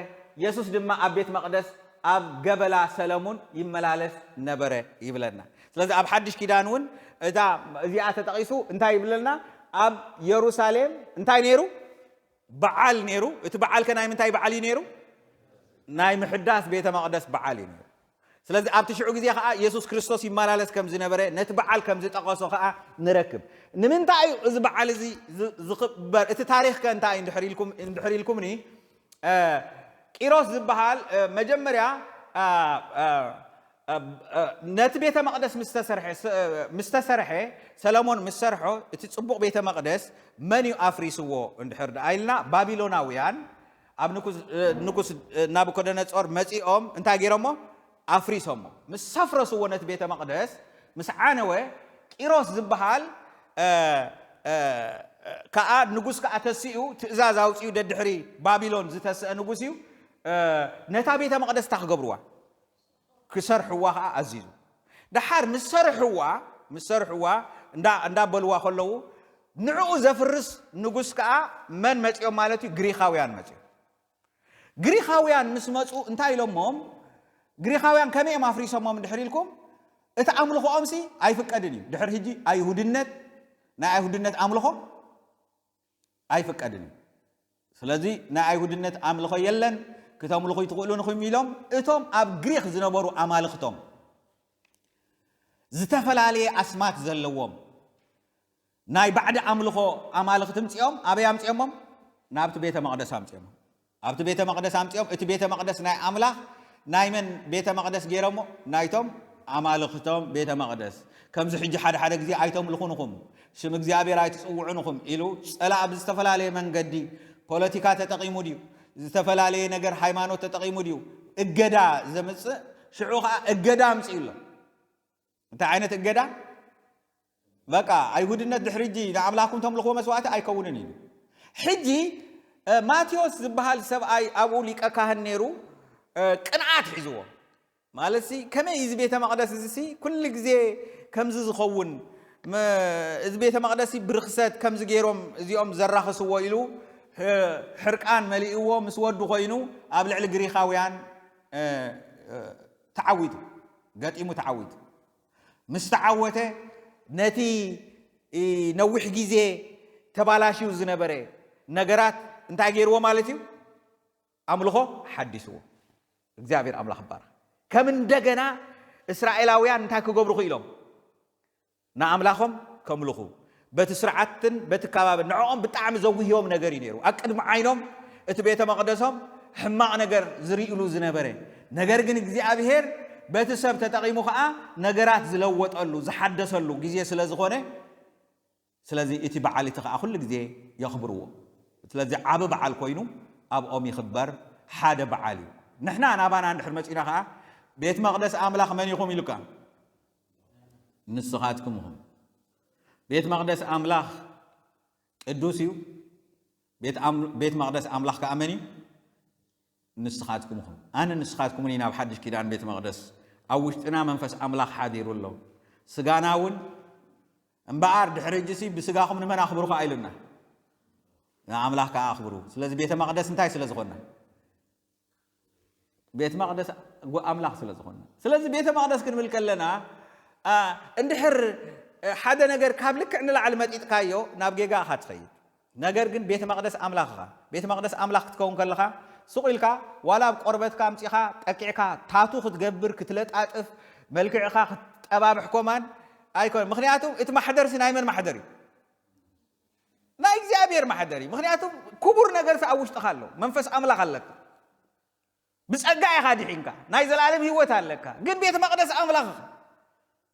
የሱስ ድማ ኣብ ቤት መቕደስ ኣብ ገበላ ሰለሙን ይመላለስ ነበረ ይብለና። ስለዚ ኣብ ሓድሽ ኪዳን እውን እታ እዚኣ ተጠቒሱ እንታይ ይብለና? ኣብ የሩሳሌም እንታይ ነይሩ? በዓል ነይሩ። እቲ በዓል ከ ናይ ምንታይ በዓል እዩ ነይሩ? ናይ ምሕዳስ ቤተ መቕደስ በዓል እዩ ነይሩ። ስለዚ ኣብቲ ሽዑ ግዜ ከዓ የሱስ ክርስቶስ ይመላለስ ከም ዝነበረ ነቲ በዓል ከም ዝጠቐሶ ከዓ ንረክብ። ንምንታይ እዩ እዚ በዓል እዚ ዝኽበር? እቲ ታሪክ ከ እንታይ እዩ እንድሕር ኢልኩምኒ ቂሮስ ዝበሃል መጀመርያ ነቲ ቤተ መቅደስ ምስ ተሰርሐ ሰለሞን ምስ ሰርሖ እቲ ጽቡቕ ቤተ መቅደስ መን እዩ ኣፍሪስዎ እንድሕር ደኣ ኢልና ባቢሎናውያን ኣብ ንጉስ ናቡኮደነጾር መጺኦም እንታይ ገይሮሞ ኣፍሪሶሞ። ምስ ኣፍረስዎ ነቲ ቤተ መቅደስ ምስ ዓነወ ቂሮስ ዝበሃል ከዓ ንጉስ ከዓ ተሲኡ ትእዛዝ ኣውፂኡ ደድሕሪ ባቢሎን ዝተስአ ንጉስ እዩ። ነታ ቤተ መቅደስ እታ ክገብርዋ ክሰርሕዋ ከዓ ኣዚዙ። ደሓር ምስ ሰርሕዋ ምስ ሰርሕዋ እንዳበልዋ ከለዉ ንዕኡ ዘፍርስ ንጉስ ከዓ መን መፂኦም ማለት እዩ? ግሪኻውያን መፂኦም። ግሪኻውያን ምስ መፁ እንታይ ኢሎሞም? ግሪኻውያን ከመይ እዮም ኣፍሪሶሞም እንድሕር ኢልኩም? እቲ ኣምልኾኦምሲ ኣይፍቀድን እዩ። ድሕር ሕጂ ኣይሁድነት ናይ ኣይሁድነት ኣምልኾ ኣይፍቀድን እዩ። ስለዚ ናይ ኣይሁድነት ኣምልኾ የለን፣ ክተምልኹ ይትኽእሉን ኢኹም ኢሎም እቶም ኣብ ግሪኽ ዝነበሩ ኣማልኽቶም ዝተፈላለየ ኣስማት ዘለዎም ናይ ባዕዲ ኣምልኾ ኣማልኽቲ ምፂኦም ኣበይ ኣምፂኦሞም? ናብቲ ቤተ መቕደስ ኣምፂኦሞም። ኣብቲ ቤተ መቕደስ ኣምፂኦም እቲ ቤተ መቕደስ ናይ ኣምላኽ ናይ መን ቤተ መቕደስ ገይሮሞ? ናይቶም ኣማልኽቶም ቤተ መቕደስ። ከምዚ ሕጂ ሓደ ሓደ ግዜ ኣይተምልኹን ኢኹም፣ ሽም እግዚኣብሔር ኣይትፅውዑን ኢኹም ኢሉ ፀላእ ብዝተፈላለየ መንገዲ ፖለቲካ ተጠቒሙ ድዩ? ዝተፈላለየ ነገር ሃይማኖት ተጠቒሙ ድዩ? እገዳ ዘምፅእ ሽዑ ከዓ እገዳ ኣምፅኡ ኣሎ። እንታይ ዓይነት እገዳ? በቃ ኣይሁድነት ድሕሪ ሕጂ ንኣምላኽኩም ተምልኽዎ መስዋዕቲ ኣይከውንን እዩ። ሕጂ ማቴዎስ ዝበሃል ሰብኣይ ኣብኡ ሊቀ ካህን ነይሩ። ቅንዓት ሒዝዎ ማለት ሲ ከመይ እዚ ቤተ መቕደስ እዚ ሲ ኩሉ ግዜ ከምዚ ዝኸውን እዚ ቤተ መቕደስ ብርክሰት ከምዚ ገይሮም እዚኦም ዘራኽስዎ ኢሉ ሕርቃን መሊእዎ ምስ ወዱ ኮይኑ ኣብ ልዕሊ ግሪኻውያን ተዓዊቱ ገጢሙ ተዓዊቱ። ምስ ተዓወተ ነቲ ነዊሕ ግዜ ተባላሽዩ ዝነበረ ነገራት እንታይ ገይርዎ ማለት እዩ? ኣምልኾ ሓዲስዎ። እግዚኣብሔር ኣምላኽ ይባረኽ። ከም እንደገና እስራኤላውያን እንታይ ክገብሩ ክኢሎም? ንኣምላኾም ከምልኹ በቲ ስርዓትን በቲ ከባብን ንዕኦም ብጣዕሚ ዘጉህዮም ነገር እዩ ነይሩ። ኣብ ቅድሚ ዓይኖም እቲ ቤተ መቕደሶም ሕማቕ ነገር ዝርእሉ ዝነበረ ነገር ግን እግዚኣብሔር በቲ ሰብ ተጠቒሙ ከዓ ነገራት ዝለወጠሉ ዝሓደሰሉ ግዜ ስለ ዝኾነ ስለዚ እቲ በዓል እቲ ከዓ ኩሉ ግዜ የኽብርዎ። ስለዚ ዓቢ በዓል ኮይኑ ኣብኦም ይኽበር ሓደ በዓል እዩ። ንሕና ናባና እንድሕር መጺና ኸዓ፣ ቤት መቕደስ ኣምላኽ መን ኢኹም ኢሉካ? ንስኻትኩም ኢኹም። ቤት መቕደስ ኣምላኽ ቅዱስ እዩ። ቤት ኣም-፣ ቤት መቕደስ ኣምላኽ ከኣ መን እዩ? ንስኻትኩም ኢኹም። ኣነ ንስኻትኩምን ኢና ኣብ ሓድሽ ኪዳን ቤት መቕደስ። ኣብ ውሽጥና መንፈስ ኣምላኽ ሓዲሩ ኣሎ። ስጋና እውን እምበኣር ድሕሪ ሕጂሲ ብስጋኹም ንመን ኣኽብሩ ከኣ ኢሉና? ንኣምላኽ ከኣ ኣኽብሩ። ስለዚ ቤተ መቕደስ እንታይ ስለ ዝኾንና? ቤት መቕደስ ኣምላኽ ስለ ዝኾንና። ስለዚ ቤተ መቕደስ ክንብል ከለና፣ ኣ፣ እንድሕር፣ እ፣ ሓደ ነገር ካብ ልክዕ ንላዕሊ መጢጥካዮ ናብ ጌጋ ኢኻ ትኸይድ። ነገር ግን ቤተ መቕደስ ኣምላኽ ኢኻ። ቤተ መቕደስ ኣምላኽ ክትከውን ከለኻ ሱቕ ኢልካ ዋላ ኣብ ቆርበትካ ኣምጺኻ ጠቂዕካ ታቱ ክትገብር ክትለጣጥፍ መልክዕኻ ክትጠባብሕ ኮማን ኣይኮን። ምኽንያቱ እቲ ማሕደርሲ ናይ መን ማሕደር እዩ? ናይ እግዚኣብሔር ማሕደር እዩ። ምኽንያቱ ክቡር ነገርሲ ኣብ ውሽጥኻ ኣሎ። መንፈስ ኣምላኽ ኣለካ። ብጸጋ ኢኻ ድሒንካ። ናይ ዘላለም ህይወት ኣለካ። ግን ቤት መቕደስ ኣምላኽ ኢኻ።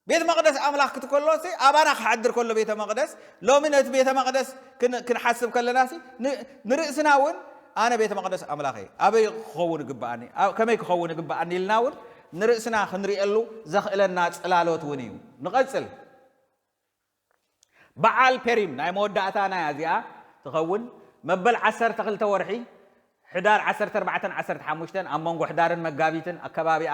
ቤት መቕደስ ኣምላኽ ክትከሎሲ ኣባና ክሓድር ከሎ ቤተ መቕደስ፣ ሎሚ ነቲ ቤተ መቕደስ ክን-፣ ክንሓስብ ከለናሲ ን-፣ ንርእስና እውን ኣነ ቤተ መቕደስ ኣምላኽ እየ። ኣበይ ክኸውን ይግብኣኒ? ኣብ-፣ ከመይ ክኸውን ይግብኣኒ? ኢልና እውን ንርእስና ክንርእየሉ ዘኽእለና ጽላሎት እውን እዩ። ንቐጽል። በዓል ፔሪም ናይ መወዳእታ ናይ ኣዚኣ ትኸውን። መበል ዓሰርተ ክልተ ወርሒ ሕዳር ዓሰርተ ኣርባዕተን ዓሰርተ ሓሙሽተን ኣብ መንጎ ሕዳርን መጋቢትን ኣከባቢኣ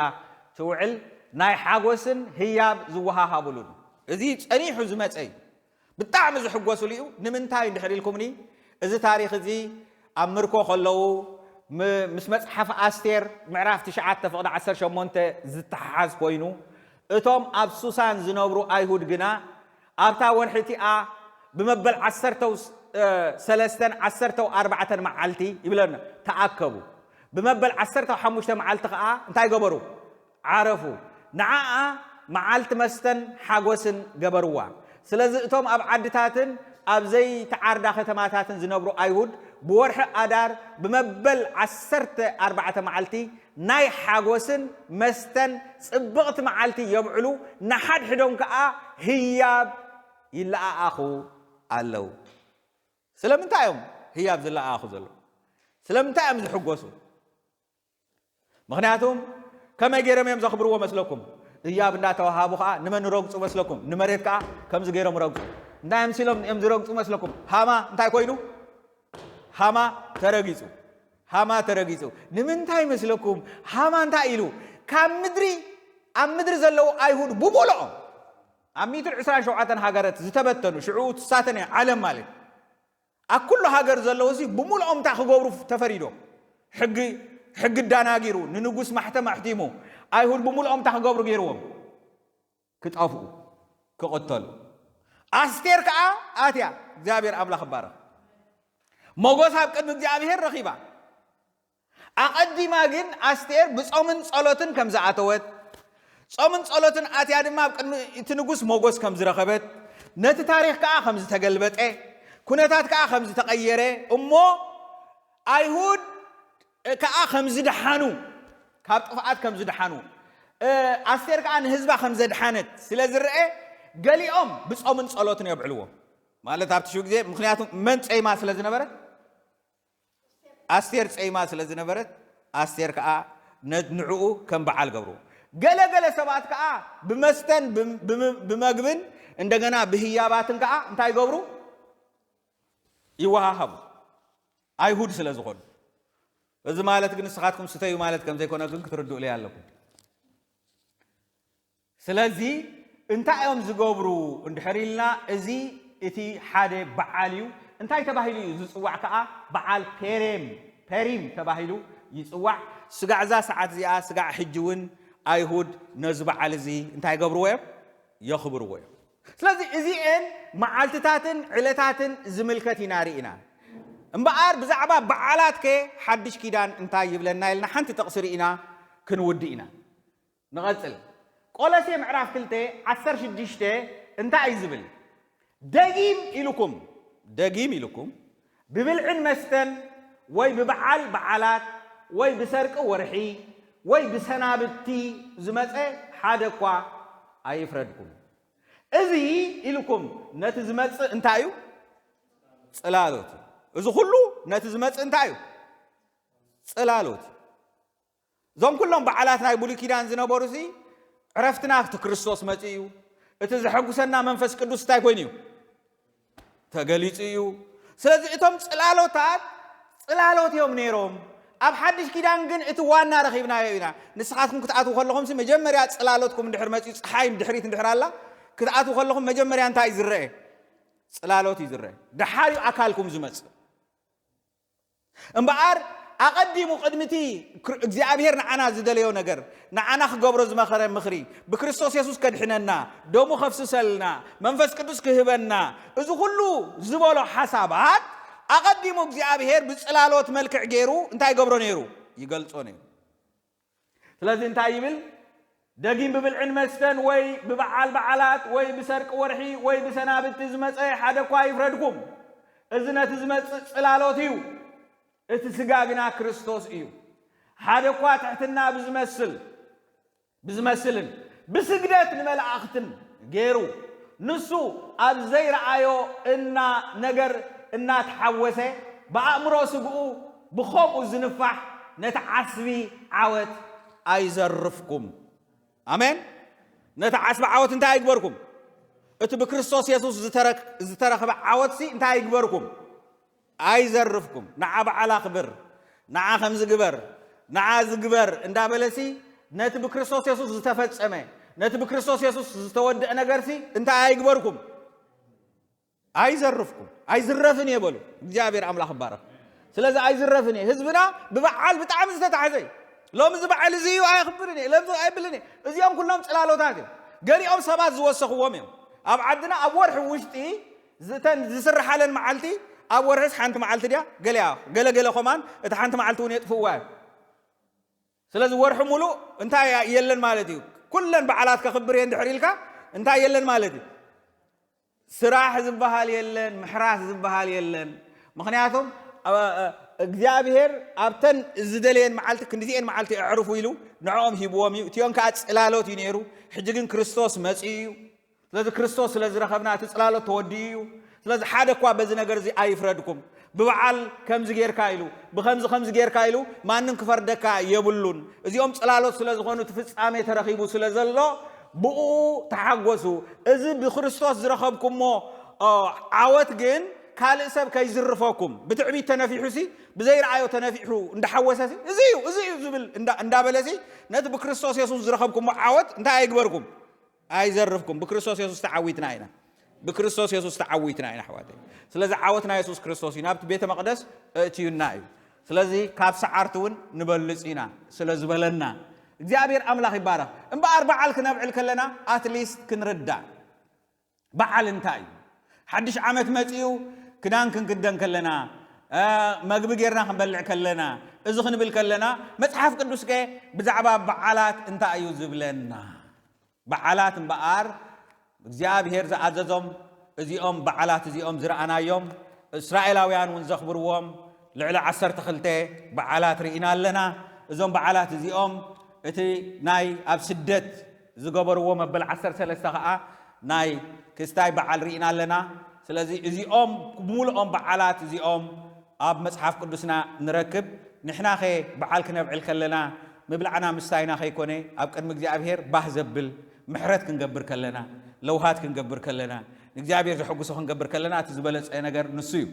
ትውዕል ናይ ሓጎስን ህያብ ዝወሃሃቡሉን። እዚ ጸኒሑ ዝመጸ እዩ። ብጣዕሚ ዝሕጎሱሉ እዩ። ንምንታይ እንድሕር ኢልኩምኒ፣ እዚ ታሪኽ እዚ ኣብ ምርኮ ከለዉ ም-፣ ምስ መጽሓፍ ኣስቴር ምዕራፍ ትሽዓተ ፍቕዲ ዓሰርተ ሸሞንተ ዝተሓሓዝ ኮይኑ፣ እቶም ኣብ ሱሳን ዝነብሩ ኣይሁድ ግና ኣብታ ወርሒ እቲኣ ብመበል ዓሰርተው ስ-፣ እ፣ ሰለስተን ዓሰርተው ኣርባዕተን መዓልቲ ይብለና ተኣከቡ። ብመበል ዓሰርተው ሓሙሽተ መዓልቲ ኸኣ እንታይ ገበሩ? ዓረፉ። ንዓኣ መዓልቲ መስተን ሓጎስን ገበርዋ። ስለዚ እቶም ኣብ ዓድታትን ኣብ ዘይተዓርዳ ከተማታትን ዝነብሩ ኣይሁድ ብወርሒ ኣዳር ብመበል ዓሰርተ ኣርባዕተ መዓልቲ ናይ ሓጎስን መስተን ጽብቕቲ መዓልቲ የብዕሉ፣ ንሓድሕዶም ከኣ ህያብ ይለኣኣኹ ኣለዉ። ስለምንታይ እዮም ህያብ ዝለኣኣኹ ዘለዉ? ስለምንታይ እዮም ዝሕጎሱ? ምኽንያቱም ከመይ ገይሮም እዮም ዘኽብርዎ መስለኩም? ህያብ እንዳተዋሃቡ ከኣ ንመን ረግጹ መስለኩም? ንመሬት ከኣ ከምዚ ገይሮም ረግጹ። እንታይ ኣምሲሎም እዮም ዝረግጹ መስለኩም? ሃማ እንታይ ኮይኑ? ሃማ ተረጊጹ። ሃማ ተረጊጹ። ንምንታይ መስለኩም? ሃማ እንታይ ኢሉ? ካብ ምድሪ፣ ኣብ ምድሪ ዘለዉ ኣይሁድ ብምልኦም ኣብ ሚእትን ዕስራን ሸውዓተን ሃገራት ዝተበተኑ፣ ሽዑ ትሳተነ ዓለም ማለት ኣብ ኩሉ ሃገር ዘለዉ ሲ ብምልኦም እንታይ ክገብሩ ተፈሪዶም? ሕጊ፣ ሕጊ ዳናጊሩ፣ ንንጉስ ማሕተም ኣሕቲሙ፣ ኣይሁድ ብምልኦም እንታይ ክገብሩ ገይርዎም? ክጠፍኡ፣ ክቕተሉ። ኣስቴር ከኣ ኣትያ፣ እግዚኣብሔር ኣምላኽ ይባረኽ። ሞጎስ ኣብ ቅድሚ እግዚኣብሔር ረኺባ። ኣቐዲማ ግን ኣስቴር ብጾምን ጸሎትን ከም ዝኣተወት፣ ጾምን ጸሎትን ኣትያ ድማ ኣብ ቅድሚ እቲ ንጉስ ሞጎስ ከም ዝረኸበት፣ ነቲ ታሪኽ ከኣ ከም ዝተገልበጠ፣ ኩነታት ከኣ ከም ዝተቐየረ፣ እሞ ኣይሁድ ከኣ ከም ዝደሓኑ፣ ካብ ጥፍኣት ከም ዝደሓኑ፣ እ፣ ኣስቴር ከኣ ንህዝባ ከም ዘድሓነት ስለ ዝረአ፣ ገሊኦም ብጾምን ጸሎትን የብዕልዎም። ማለት ኣብቲ ሽው ግዜ፣ ምኽንያቱ መን ጸይማ ስለ ዝነበረት፣ ኣስቴር ጸይማ ስለ ዝነበረት፣ ኣስቴር ከኣ ነ-፣ ንዕኡ ከም በዓል ገብርዎ። ገለ ገለ ሰባት ከኣ ብመስተን ብም-፣ ብም-፣ ብመግብን እንደገና ብህያባትን ከኣ እንታይ ይገብሩ? ይወሃሃቡ። ኣይሁድ ስለ ዝኾኑ። እዚ ማለት ግን ንስኻትኩም ስተዩ ማለት ከም ዘይኮነ ግን ክትርድኡለይ ኣለኩም። ስለዚ እንታይ እዮም ዝገብሩ እንድሕር ኢልና፣ እዚ እቲ ሓደ በዓል እዩ። እንታይ ተባሂሉ እዩ ዝጽዋዕ ከኣ? በዓል ፔሬም፣ ፔሪም ተባሂሉ ይጽዋዕ። ስጋዕ እዛ ሰዓት እዚኣ፣ ስጋዕ ሕጂ እውን ኣይሁድ ነዚ በዓል እዚ እንታይ ይገብርዎ እዮም? የኽብርዎ እዮም። ስለዚ እዚኤን መዓልትታትን ዕለታትን ዝምልከት ኢና ርኢና። እምበኣር ብዛዕባ በዓላት ከ ሓድሽ ኪዳን እንታይ ይብለና ኢልና ሓንቲ ጥቕሲ ርኢና ክንውድእ ኢና። ንቐጽል። ቆሎሴ ምዕራፍ ክልተ ዓሰርተ ሽዱሽተ እንታይ እዩ ዝብል? ደጊም ኢልኩም፣ ደጊም ኢልኩም ብብልዕን መስተን ወይ ብበዓል በዓላት ወይ ብሰርቂ ወርሒ ወይ ብሰናብቲ ዝመጸ ሓደ እኳ ኣይፍረድኩም። እዚ ኢልኩም ነቲ ዝመጽእ እንታይ እዩ? ጽላሎት እዩ። እዚ ኩሉ ነቲ ዝመጽእ እንታይ እዩ? ጽላሎት። እዞም ኩሎም በዓላት ናይ ብሉይ ኪዳን ዝነበሩ ሲ ዕረፍትና እቲ ክርስቶስ መጺኡ እዩ። እቲ ዘሐጉሰና መንፈስ ቅዱስ እንታይ ኮይኑ እዩ? ተገሊጹ እዩ። ስለዚ እቶም ጽላሎታት ጽላሎት እዮም ነይሮም። ኣብ ሓድሽ ኪዳን ግን እቲ ዋና ረኺብናዮ ኢና። ንስኻትኩም ክትኣትዉ ከለኹም ሲ መጀመርያ ጽላሎትኩም እንድሕር መጺኡ፣ ጸሓይ ድሕሪት እንድሕር ኣላ፣ ክትኣትዉ ከለኹም መጀመርያ እንታይ እዩ ዝረአ? ጽላሎት እዩ ዝረአ። ደሓር እዩ ኣካልኩም ዝመጽእ። እምበኣር ኣቐዲሙ ቅድሚ እቲ ክር- እግዚኣብሔር ንዓና ዝደለዮ ነገር፣ ንዓና ክገብሮ ዝመኸረ ምኽሪ፣ ብክርስቶስ የሱስ ከድሕነና፣ ደሙ ከፍስሰልና፣ መንፈስ ቅዱስ ክህበና፣ እዚ ኩሉ ዝበሎ ሓሳባት ኣቐዲሙ እግዚኣብሔር ብጽላሎት መልክዕ ገይሩ እንታይ ይገብሮ ነይሩ? ይገልጾ ነይሩ። ስለዚ እንታይ ይብል? ደጊም ብብልዕን መስተን ወይ ብበዓል በዓላት ወይ ብሰርቂ ወርሒ ወይ ብሰናብቲ ዝመጸ ሓደ እኳ ይፍረድኩም። እዚ ነቲ ዝመጽእ ጽላሎት እዩ፣ እቲ ስጋ ግና ክርስቶስ እዩ። ሓደ እኳ ትሕትና ብዝመስል ብዝመስልን ብስግደት ንመላእኽትን ገይሩ ንሱ ኣብ ዘይረኣዮ እና ነገር እናተሓወሰ ብኣእምሮ ስግኡ ብኸምኡ ዝንፋሕ ነቲ ዓስቢ ዓወት ኣይዘርፍኩም። ኣሜን። ነቲ ዓስቢ ዓወት እንታይ ኣይግበርኩም? እቲ ብክርስቶስ የሱስ ዝተረክ- ዝተረኽበ ዓወትሲ እንታይ ኣይግበርኩም? ኣይዘርፍኩም። ንዓ በዓል ኣኽብር፣ ንዓ ከምዚ ግበር፣ ንዓ ዝግበር እንዳበለሲ ነቲ ብክርስቶስ የሱስ ዝተፈጸመ፣ ነቲ ብክርስቶስ የሱስ ዝተወደአ ነገርሲ እንታይ ኣይግበርኩም? ኣይዘርፍኩም። ኣይዝረፍን እየ በሉ። እግዚኣብሔር ኣምላኽ ይባረኽ። ስለዚ ኣይዝረፍን እየ። ህዝብና ብበዓል ብጣዕሚ ዝተታሕዘ እዩ። ሎሚ እዚ በዓል እዚ እዩ ኣየኽብርን እየ፣ ሎሚ ኣይብልን እየ። እዚኦም ኩሎም ጽላሎታት እዮም። ገሊኦም ሰባት ዝወሰኽዎም እዮም። ኣብ ዓድና ኣብ ወርሒ ውሽጢ ዝተን ዝስርሓለን መዓልቲ ኣብ ወርሕስ ሓንቲ መዓልቲ ድያ? ገሊኣ ገለ ገለ ኮማን እቲ ሓንቲ መዓልቲ እውን የጥፍእዋ እዮም። ስለዚ ወርሒ ሙሉእ እንታይ የለን ማለት እዩ? ኩለን በዓላት ከኽብር እየ እንድሕር ኢልካ እንታይ የለን ማለት እዩ? ስራሕ ዝበሃል የለን፣ ምሕራስ ዝበሃል የለን። ምኽንያቱም እ- እ- እግዚኣብሔር ኣብተን ዝደለየን መዓልቲ ክንዲዚኤን መዓልቲ ኣዕርፉ ኢሉ ንዕኦም ሂብዎም እዩ። እቲኦን ከዓ ጽላሎት እዩ ነይሩ። ሕጂ ግን ክርስቶስ መጺኡ እዩ። ስለዚ ክርስቶስ ስለ ዝረኸብና እቲ ጽላሎት ተወዲኡ እዩ። ስለዚ ሓደ እኳ በዚ ነገር እዚ ኣይፍረድኩም። ብበዓል ከምዚ ጌርካ ኢሉ፣ ብኸምዚ ከምዚ ጌርካ ኢሉ ማንም ክፈርደካ የብሉን። እዚኦም ጽላሎት ስለ ዝኾኑ እቲ ፍጻሜ ተረኺቡ ስለ ዘሎ ብኡ ተሓጎሱ። እዚ ብክርስቶስ ዝረኸብኩሞ ኦ፣ ዓወት ግን ካልእ ሰብ ከይዝርፈኩም ብትዕቢት ተነፊሑሲ ብዘይረኣዮ ተነፊሑ እንዳሓወሰሲ እዚ እዩ እዚ እዩ ዝብል እንዳ- እንዳበለሲ ነቲ ብክርስቶስ የሱስ ዝረኸብኩሞ ዓወት እንታይ ኣይግበርኩም? ኣይዘርፍኩም። ብክርስቶስ የሱስ ተዓዊትና ኢና። ብክርስቶስ የሱስ ተዓዊትና ኢና ኣሕዋተይ። ስለዚ ዓወትና የሱስ ክርስቶስ እዩ። ናብቲ ቤተ መቕደስ እእትዩና እዩ። ስለዚ ካብ ሰዓርቲ እውን ንበልጽ ኢና ስለ ዝበለና እግዚኣብሔር ኣምላኽ ይባረኽ። እምበኣር በዓል ክነብዕል ከለና ኣትሊስት ክንርዳእ በዓል እንታይ እዩ? ሓድሽ ዓመት መጺኡ ክዳን ክንክደን ከለና እ፣ መግቢ ጌርና ክንበልዕ ከለና እዚ ክንብል ከለና መጽሓፍ ቅዱስከ ብዛዕባ በዓላት እንታይ እዩ ዝብለና? በዓላት እምበኣር እግዚኣብሔር ዝኣዘዞም እዚኦም በዓላት እዚኦም ዝረኣናዮም እስራኤላውያን እውን ዘኽብርዎም ልዕሊ ዓሰርተ ክልተ በዓላት ርኢና ኣለና። እዞም በዓላት እዚኦም እቲ ናይ ኣብ ስደት ዝገበርዎ መበል ዓሰርተ ሰለስተ ከዓ ናይ ክስታይ በዓል ርኢና ኣለና። ስለዚ እዚኦም ብምሉኦም በዓላት እዚኦም ኣብ መጽሓፍ ቅዱስና ንረክብ። ንሕናኸ በዓል ክነብዕል ከለና ምብላዕና ምስታይና ከይኮነ ኣብ ቅድሚ እግዚኣብሔር ባህ ዘብል ምሕረት ክንገብር ከለና ለውሃት ክንገብር ከለና ንእግዚኣብሔር ዘሐጉሶ ክንገብር ከለና እቲ ዝበለጸ ነገር ንሱ እዩ።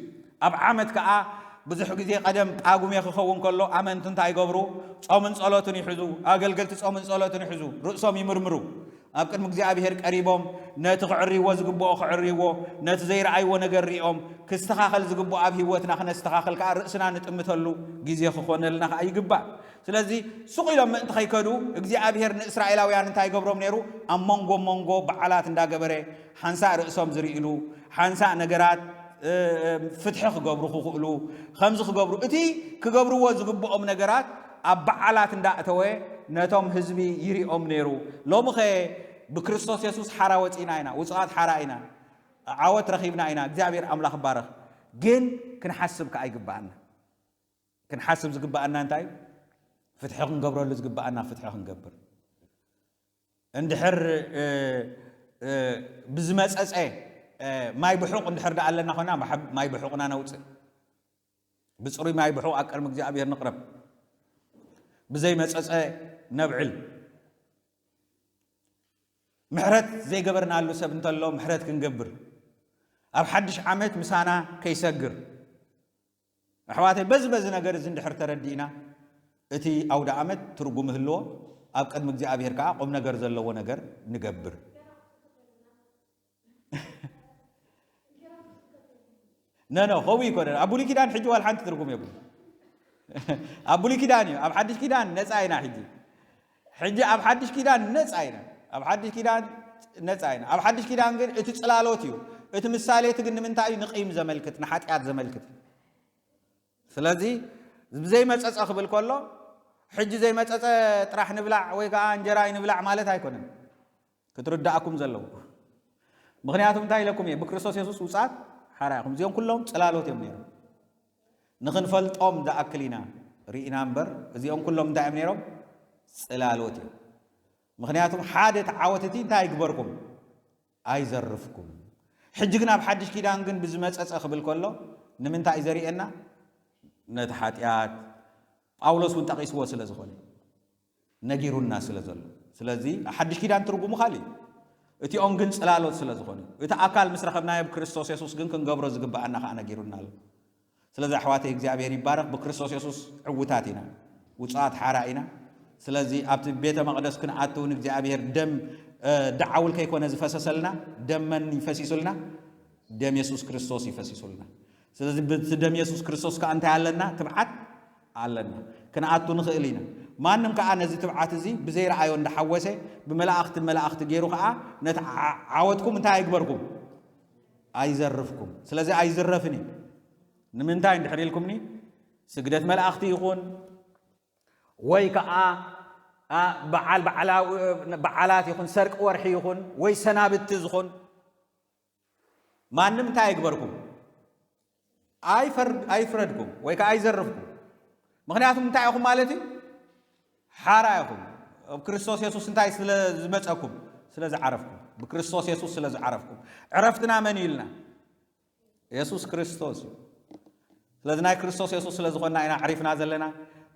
ኣብ ዓመት ከዓ ብዙሕ ግዜ ቀደም ጳጉሜ ክኸውን ከሎ ኣመንቲ እንታይ ይገብሩ? ጾምን ጸሎትን ይሕዙ። ኣገልገልቲ ጾምን ጸሎትን ይሕዙ። ርእሶም ይምርምሩ። ኣብ ቅድሚ እግዚኣብሔር ቀሪቦም ነቲ ክዕርይዎ ዝግብኦ ክዕርይዎ፣ ነቲ ዘይረኣይዎ ነገር ሪኦም ክስተኻኸል ዝግብኦ ኣብ ህይወትና ክነስተኻኸል ከዓ ርእስና ንጥምተሉ ግዜ ክኾነልና ከዓ ይግባእ። ስለዚ ሱቕ ኢሎም ምእንቲ ከይከዱ እግዚኣብሔር ንእስራኤላውያን እንታይ ይገብሮም ነይሩ? ኣብ መንጎ መንጎ በዓላት እንዳገበረ ሓንሳእ ርእሶም ዝርእሉ ሓንሳእ ነገራት ፍትሒ ክገብሩ ክኽእሉ ከምዚ ክገብሩ እቲ ክገብርዎ ዝግብኦም ነገራት ኣብ በዓላት እንዳእተወ ነቶም ህዝቢ ይሪኦም ነይሩ። ሎሚ ኸ ብክርስቶስ የሱስ ሓራ ወፂና ኢና፣ ውፁኣት ሓራ ኢና፣ ዓወት ረኺብና ኢና። እግዚኣብሔር ኣምላኽ ይባረኽ። ግን ክንሓስብ ከዓ ይግባኣና። ክንሓስብ ዝግባኣና እንታይ እዩ? ፍትሒ ክንገብረሉ ዝግባኣና ፍትሒ ክንገብር። እንድሕር ብዝመፀፀ ማይ ብሑቕ እንድሕር ደኣ ኣለና ኮይና ማይ ብሑቕና ነውፅእ። ብፅሩይ ማይ ብሑቕ ኣብ ቅድሚ እግዚኣብሔር ንቕረብ። ብዘይ መጸጸ ነብዕል። ምሕረት ዘይገበርናሉ ሰብ እንተሎ ምሕረት ክንገብር፣ ኣብ ሓድሽ ዓመት ምሳና ከይሰግር። ኣሕዋተይ፣ በዚ በዚ ነገር እዚ እንድሕር ተረዲእና፣ እቲ ኣውደ ዓመት ትርጉም ይህልዎ፣ ኣብ ቅድሚ እግዚኣብሔር ከዓ ቁም ነገር ዘለዎ ነገር ንገብር። ነነ ከምኡ ይኮነ። ኣብ ብሉይ ኪዳን ሕጂ ዋላ ሓንቲ ትርጉም የብሉ። ኣብ ብሉይ ኪዳን እዩ። ኣብ ሓድሽ ኪዳን ነፃ ኢና። ሕጂ ሕጂ ኣብ ሓድሽ ኪዳን ነፃ ኢና። ኣብ ሓድሽ ኪዳን ነፃ ኢና። ኣብ ሓድሽ ኪዳን ግን እቲ ፅላሎት እዩ። እቲ ምሳሌ እቲ ግን ንምንታይ እዩ? ንቂም ዘመልክት፣ ንሓጢኣት ዘመልክት። ስለዚ ብዘይመፀፀ ክብል ከሎ፣ ሕጂ ዘይመፀፀ ጥራሕ ንብላዕ ወይ ከዓ እንጀራ ይንብላዕ ማለት ኣይኮነን። ክትርዳእኩም ዘለዎ። ምኽንያቱ እንታይ ኢለኩም እየ? ብክርስቶስ የሱስ ውፃት ሓራ ኢኹም። እዚኦም ኩሎም ፅላሎት እዮም ነይሮም። ንኽንፈልጦም ዝኣክል ኢና ርኢና እምበር፣ እዚኦም ኩሎም እንታይ እዮም ነይሮም? ፅላሎት እዮም። ምኽንያቱም ሓደ ተዓወትቲ እንታይ ይግበርኩም? ኣይዘርፍኩም። ሕጂ ግን ኣብ ሓድሽ ኪዳን ግን ብዝመፀፀ ክብል ከሎ ንምንታይ እዩ ዘርእየና? ነቲ ሓጢኣት ጳውሎስ እውን ጠቒስዎ ስለ ዝኾነ፣ ነጊሩና ስለ ዘሎ። ስለዚ ሓድሽ ኪዳን ትርጉሙ ካልእ እዩ። እቲኦም ግን ጽላሎት ስለ ዝኾኑ፣ እቲ ኣካል ምስ ረኸብናዮ ብክርስቶስ የሱስ ግን ክንገብሮ ዝግብኣና ከኣ ነጊሩና ኣሎ። ስለዚ ኣሕዋተይ እግዚኣብሔር ይባረኽ፣ ብክርስቶስ የሱስ ዕውታት ኢና፣ ውጹኣት ሓራ ኢና። ስለዚ ኣብቲ ቤተ መቕደስ ክንኣቱ እውን እግዚኣብሔር ደም፣ እ፣ ደዓውል ከይኮነ ዝፈሰሰልና፣ ደም መን ይፈሲሱልና? ደም የሱስ ክርስቶስ ይፈሲሱልና። ስለዚ ብቲ ደም የሱስ ክርስቶስ ከኣ እንታይ ኣለና? ትብዓት ኣለና። ክንኣቱ ንኽእል ኢና። ማንም ከኣ ነዚ ትብዓት እዚ ብዘይረኣዮ እንዳሓወሰ ብመላእኽቲ መላእኽቲ ገይሩ ከኣ ነቲ ዓ-፣ ዓወትኩም እንታይ ኣይግበርኩም? ኣይዘርፍኩም። ስለዚ ኣይዝረፍን እዩ። ንምንታይ እንድሕር ኢልኩምኒ? ስግደት መላእኽቲ ይኹን ወይ ከኣ፣ ኣ፣ በዓል በዓላዊ፣ በዓላት ይኹን ሰርቂ ወርሒ ይኹን ወይ ሰናብቲ ዝኹን ማንም እንታይ ኣይግበርኩም? ኣይፈርድ-፣ ኣይፍረድኩም ወይ ከኣ ኣይዘርፍኩም። ምኽንያቱም እንታይ ኢኹም ማለት እዩ? ሓራ ኢኹም። ኣብ ክርስቶስ የሱስ እንታይ ስለ ዝመጸኩም? ስለ ዝዓረፍኩም። ብክርስቶስ የሱስ ስለ ዝዓረፍኩም። ዕረፍትና መን እዩ ኢልና? የሱስ ክርስቶስ እዩ። ስለዚ ናይ ክርስቶስ የሱስ ስለ ዝኾንና ኢና ዕሪፍና ዘለና።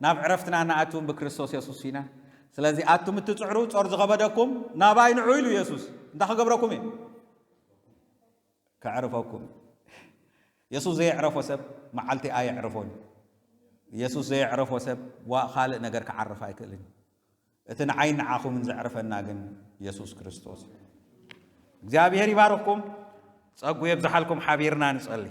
ናብ ዕረፍትና ንኣትውን ብክርስቶስ የሱስ ኢና። ስለዚ ኣቱም እትጽዕሩ ጾር ዝኸበደኩም ናባይ ንዑ ኢሉ የሱስ። እንታይ ክገብረኩም እዩ? ከዕርፈኩም። የሱስ ዘየዕረፎ ሰብ መዓልቲ ኣየዕርፎን። የሱስ ዘየዕረፎ ሰብ ዋ ካልእ ነገር ክዓርፍ ኣይክእልን። እቲ ንዓይን ንዓኹምን ዘዕርፈና ግን የሱስ ክርስቶስ እዩ። እግዚኣብሔር ይባርኽኩም፣ ጸጉ የብዝሓልኩም። ሓቢርና ንጸሊ።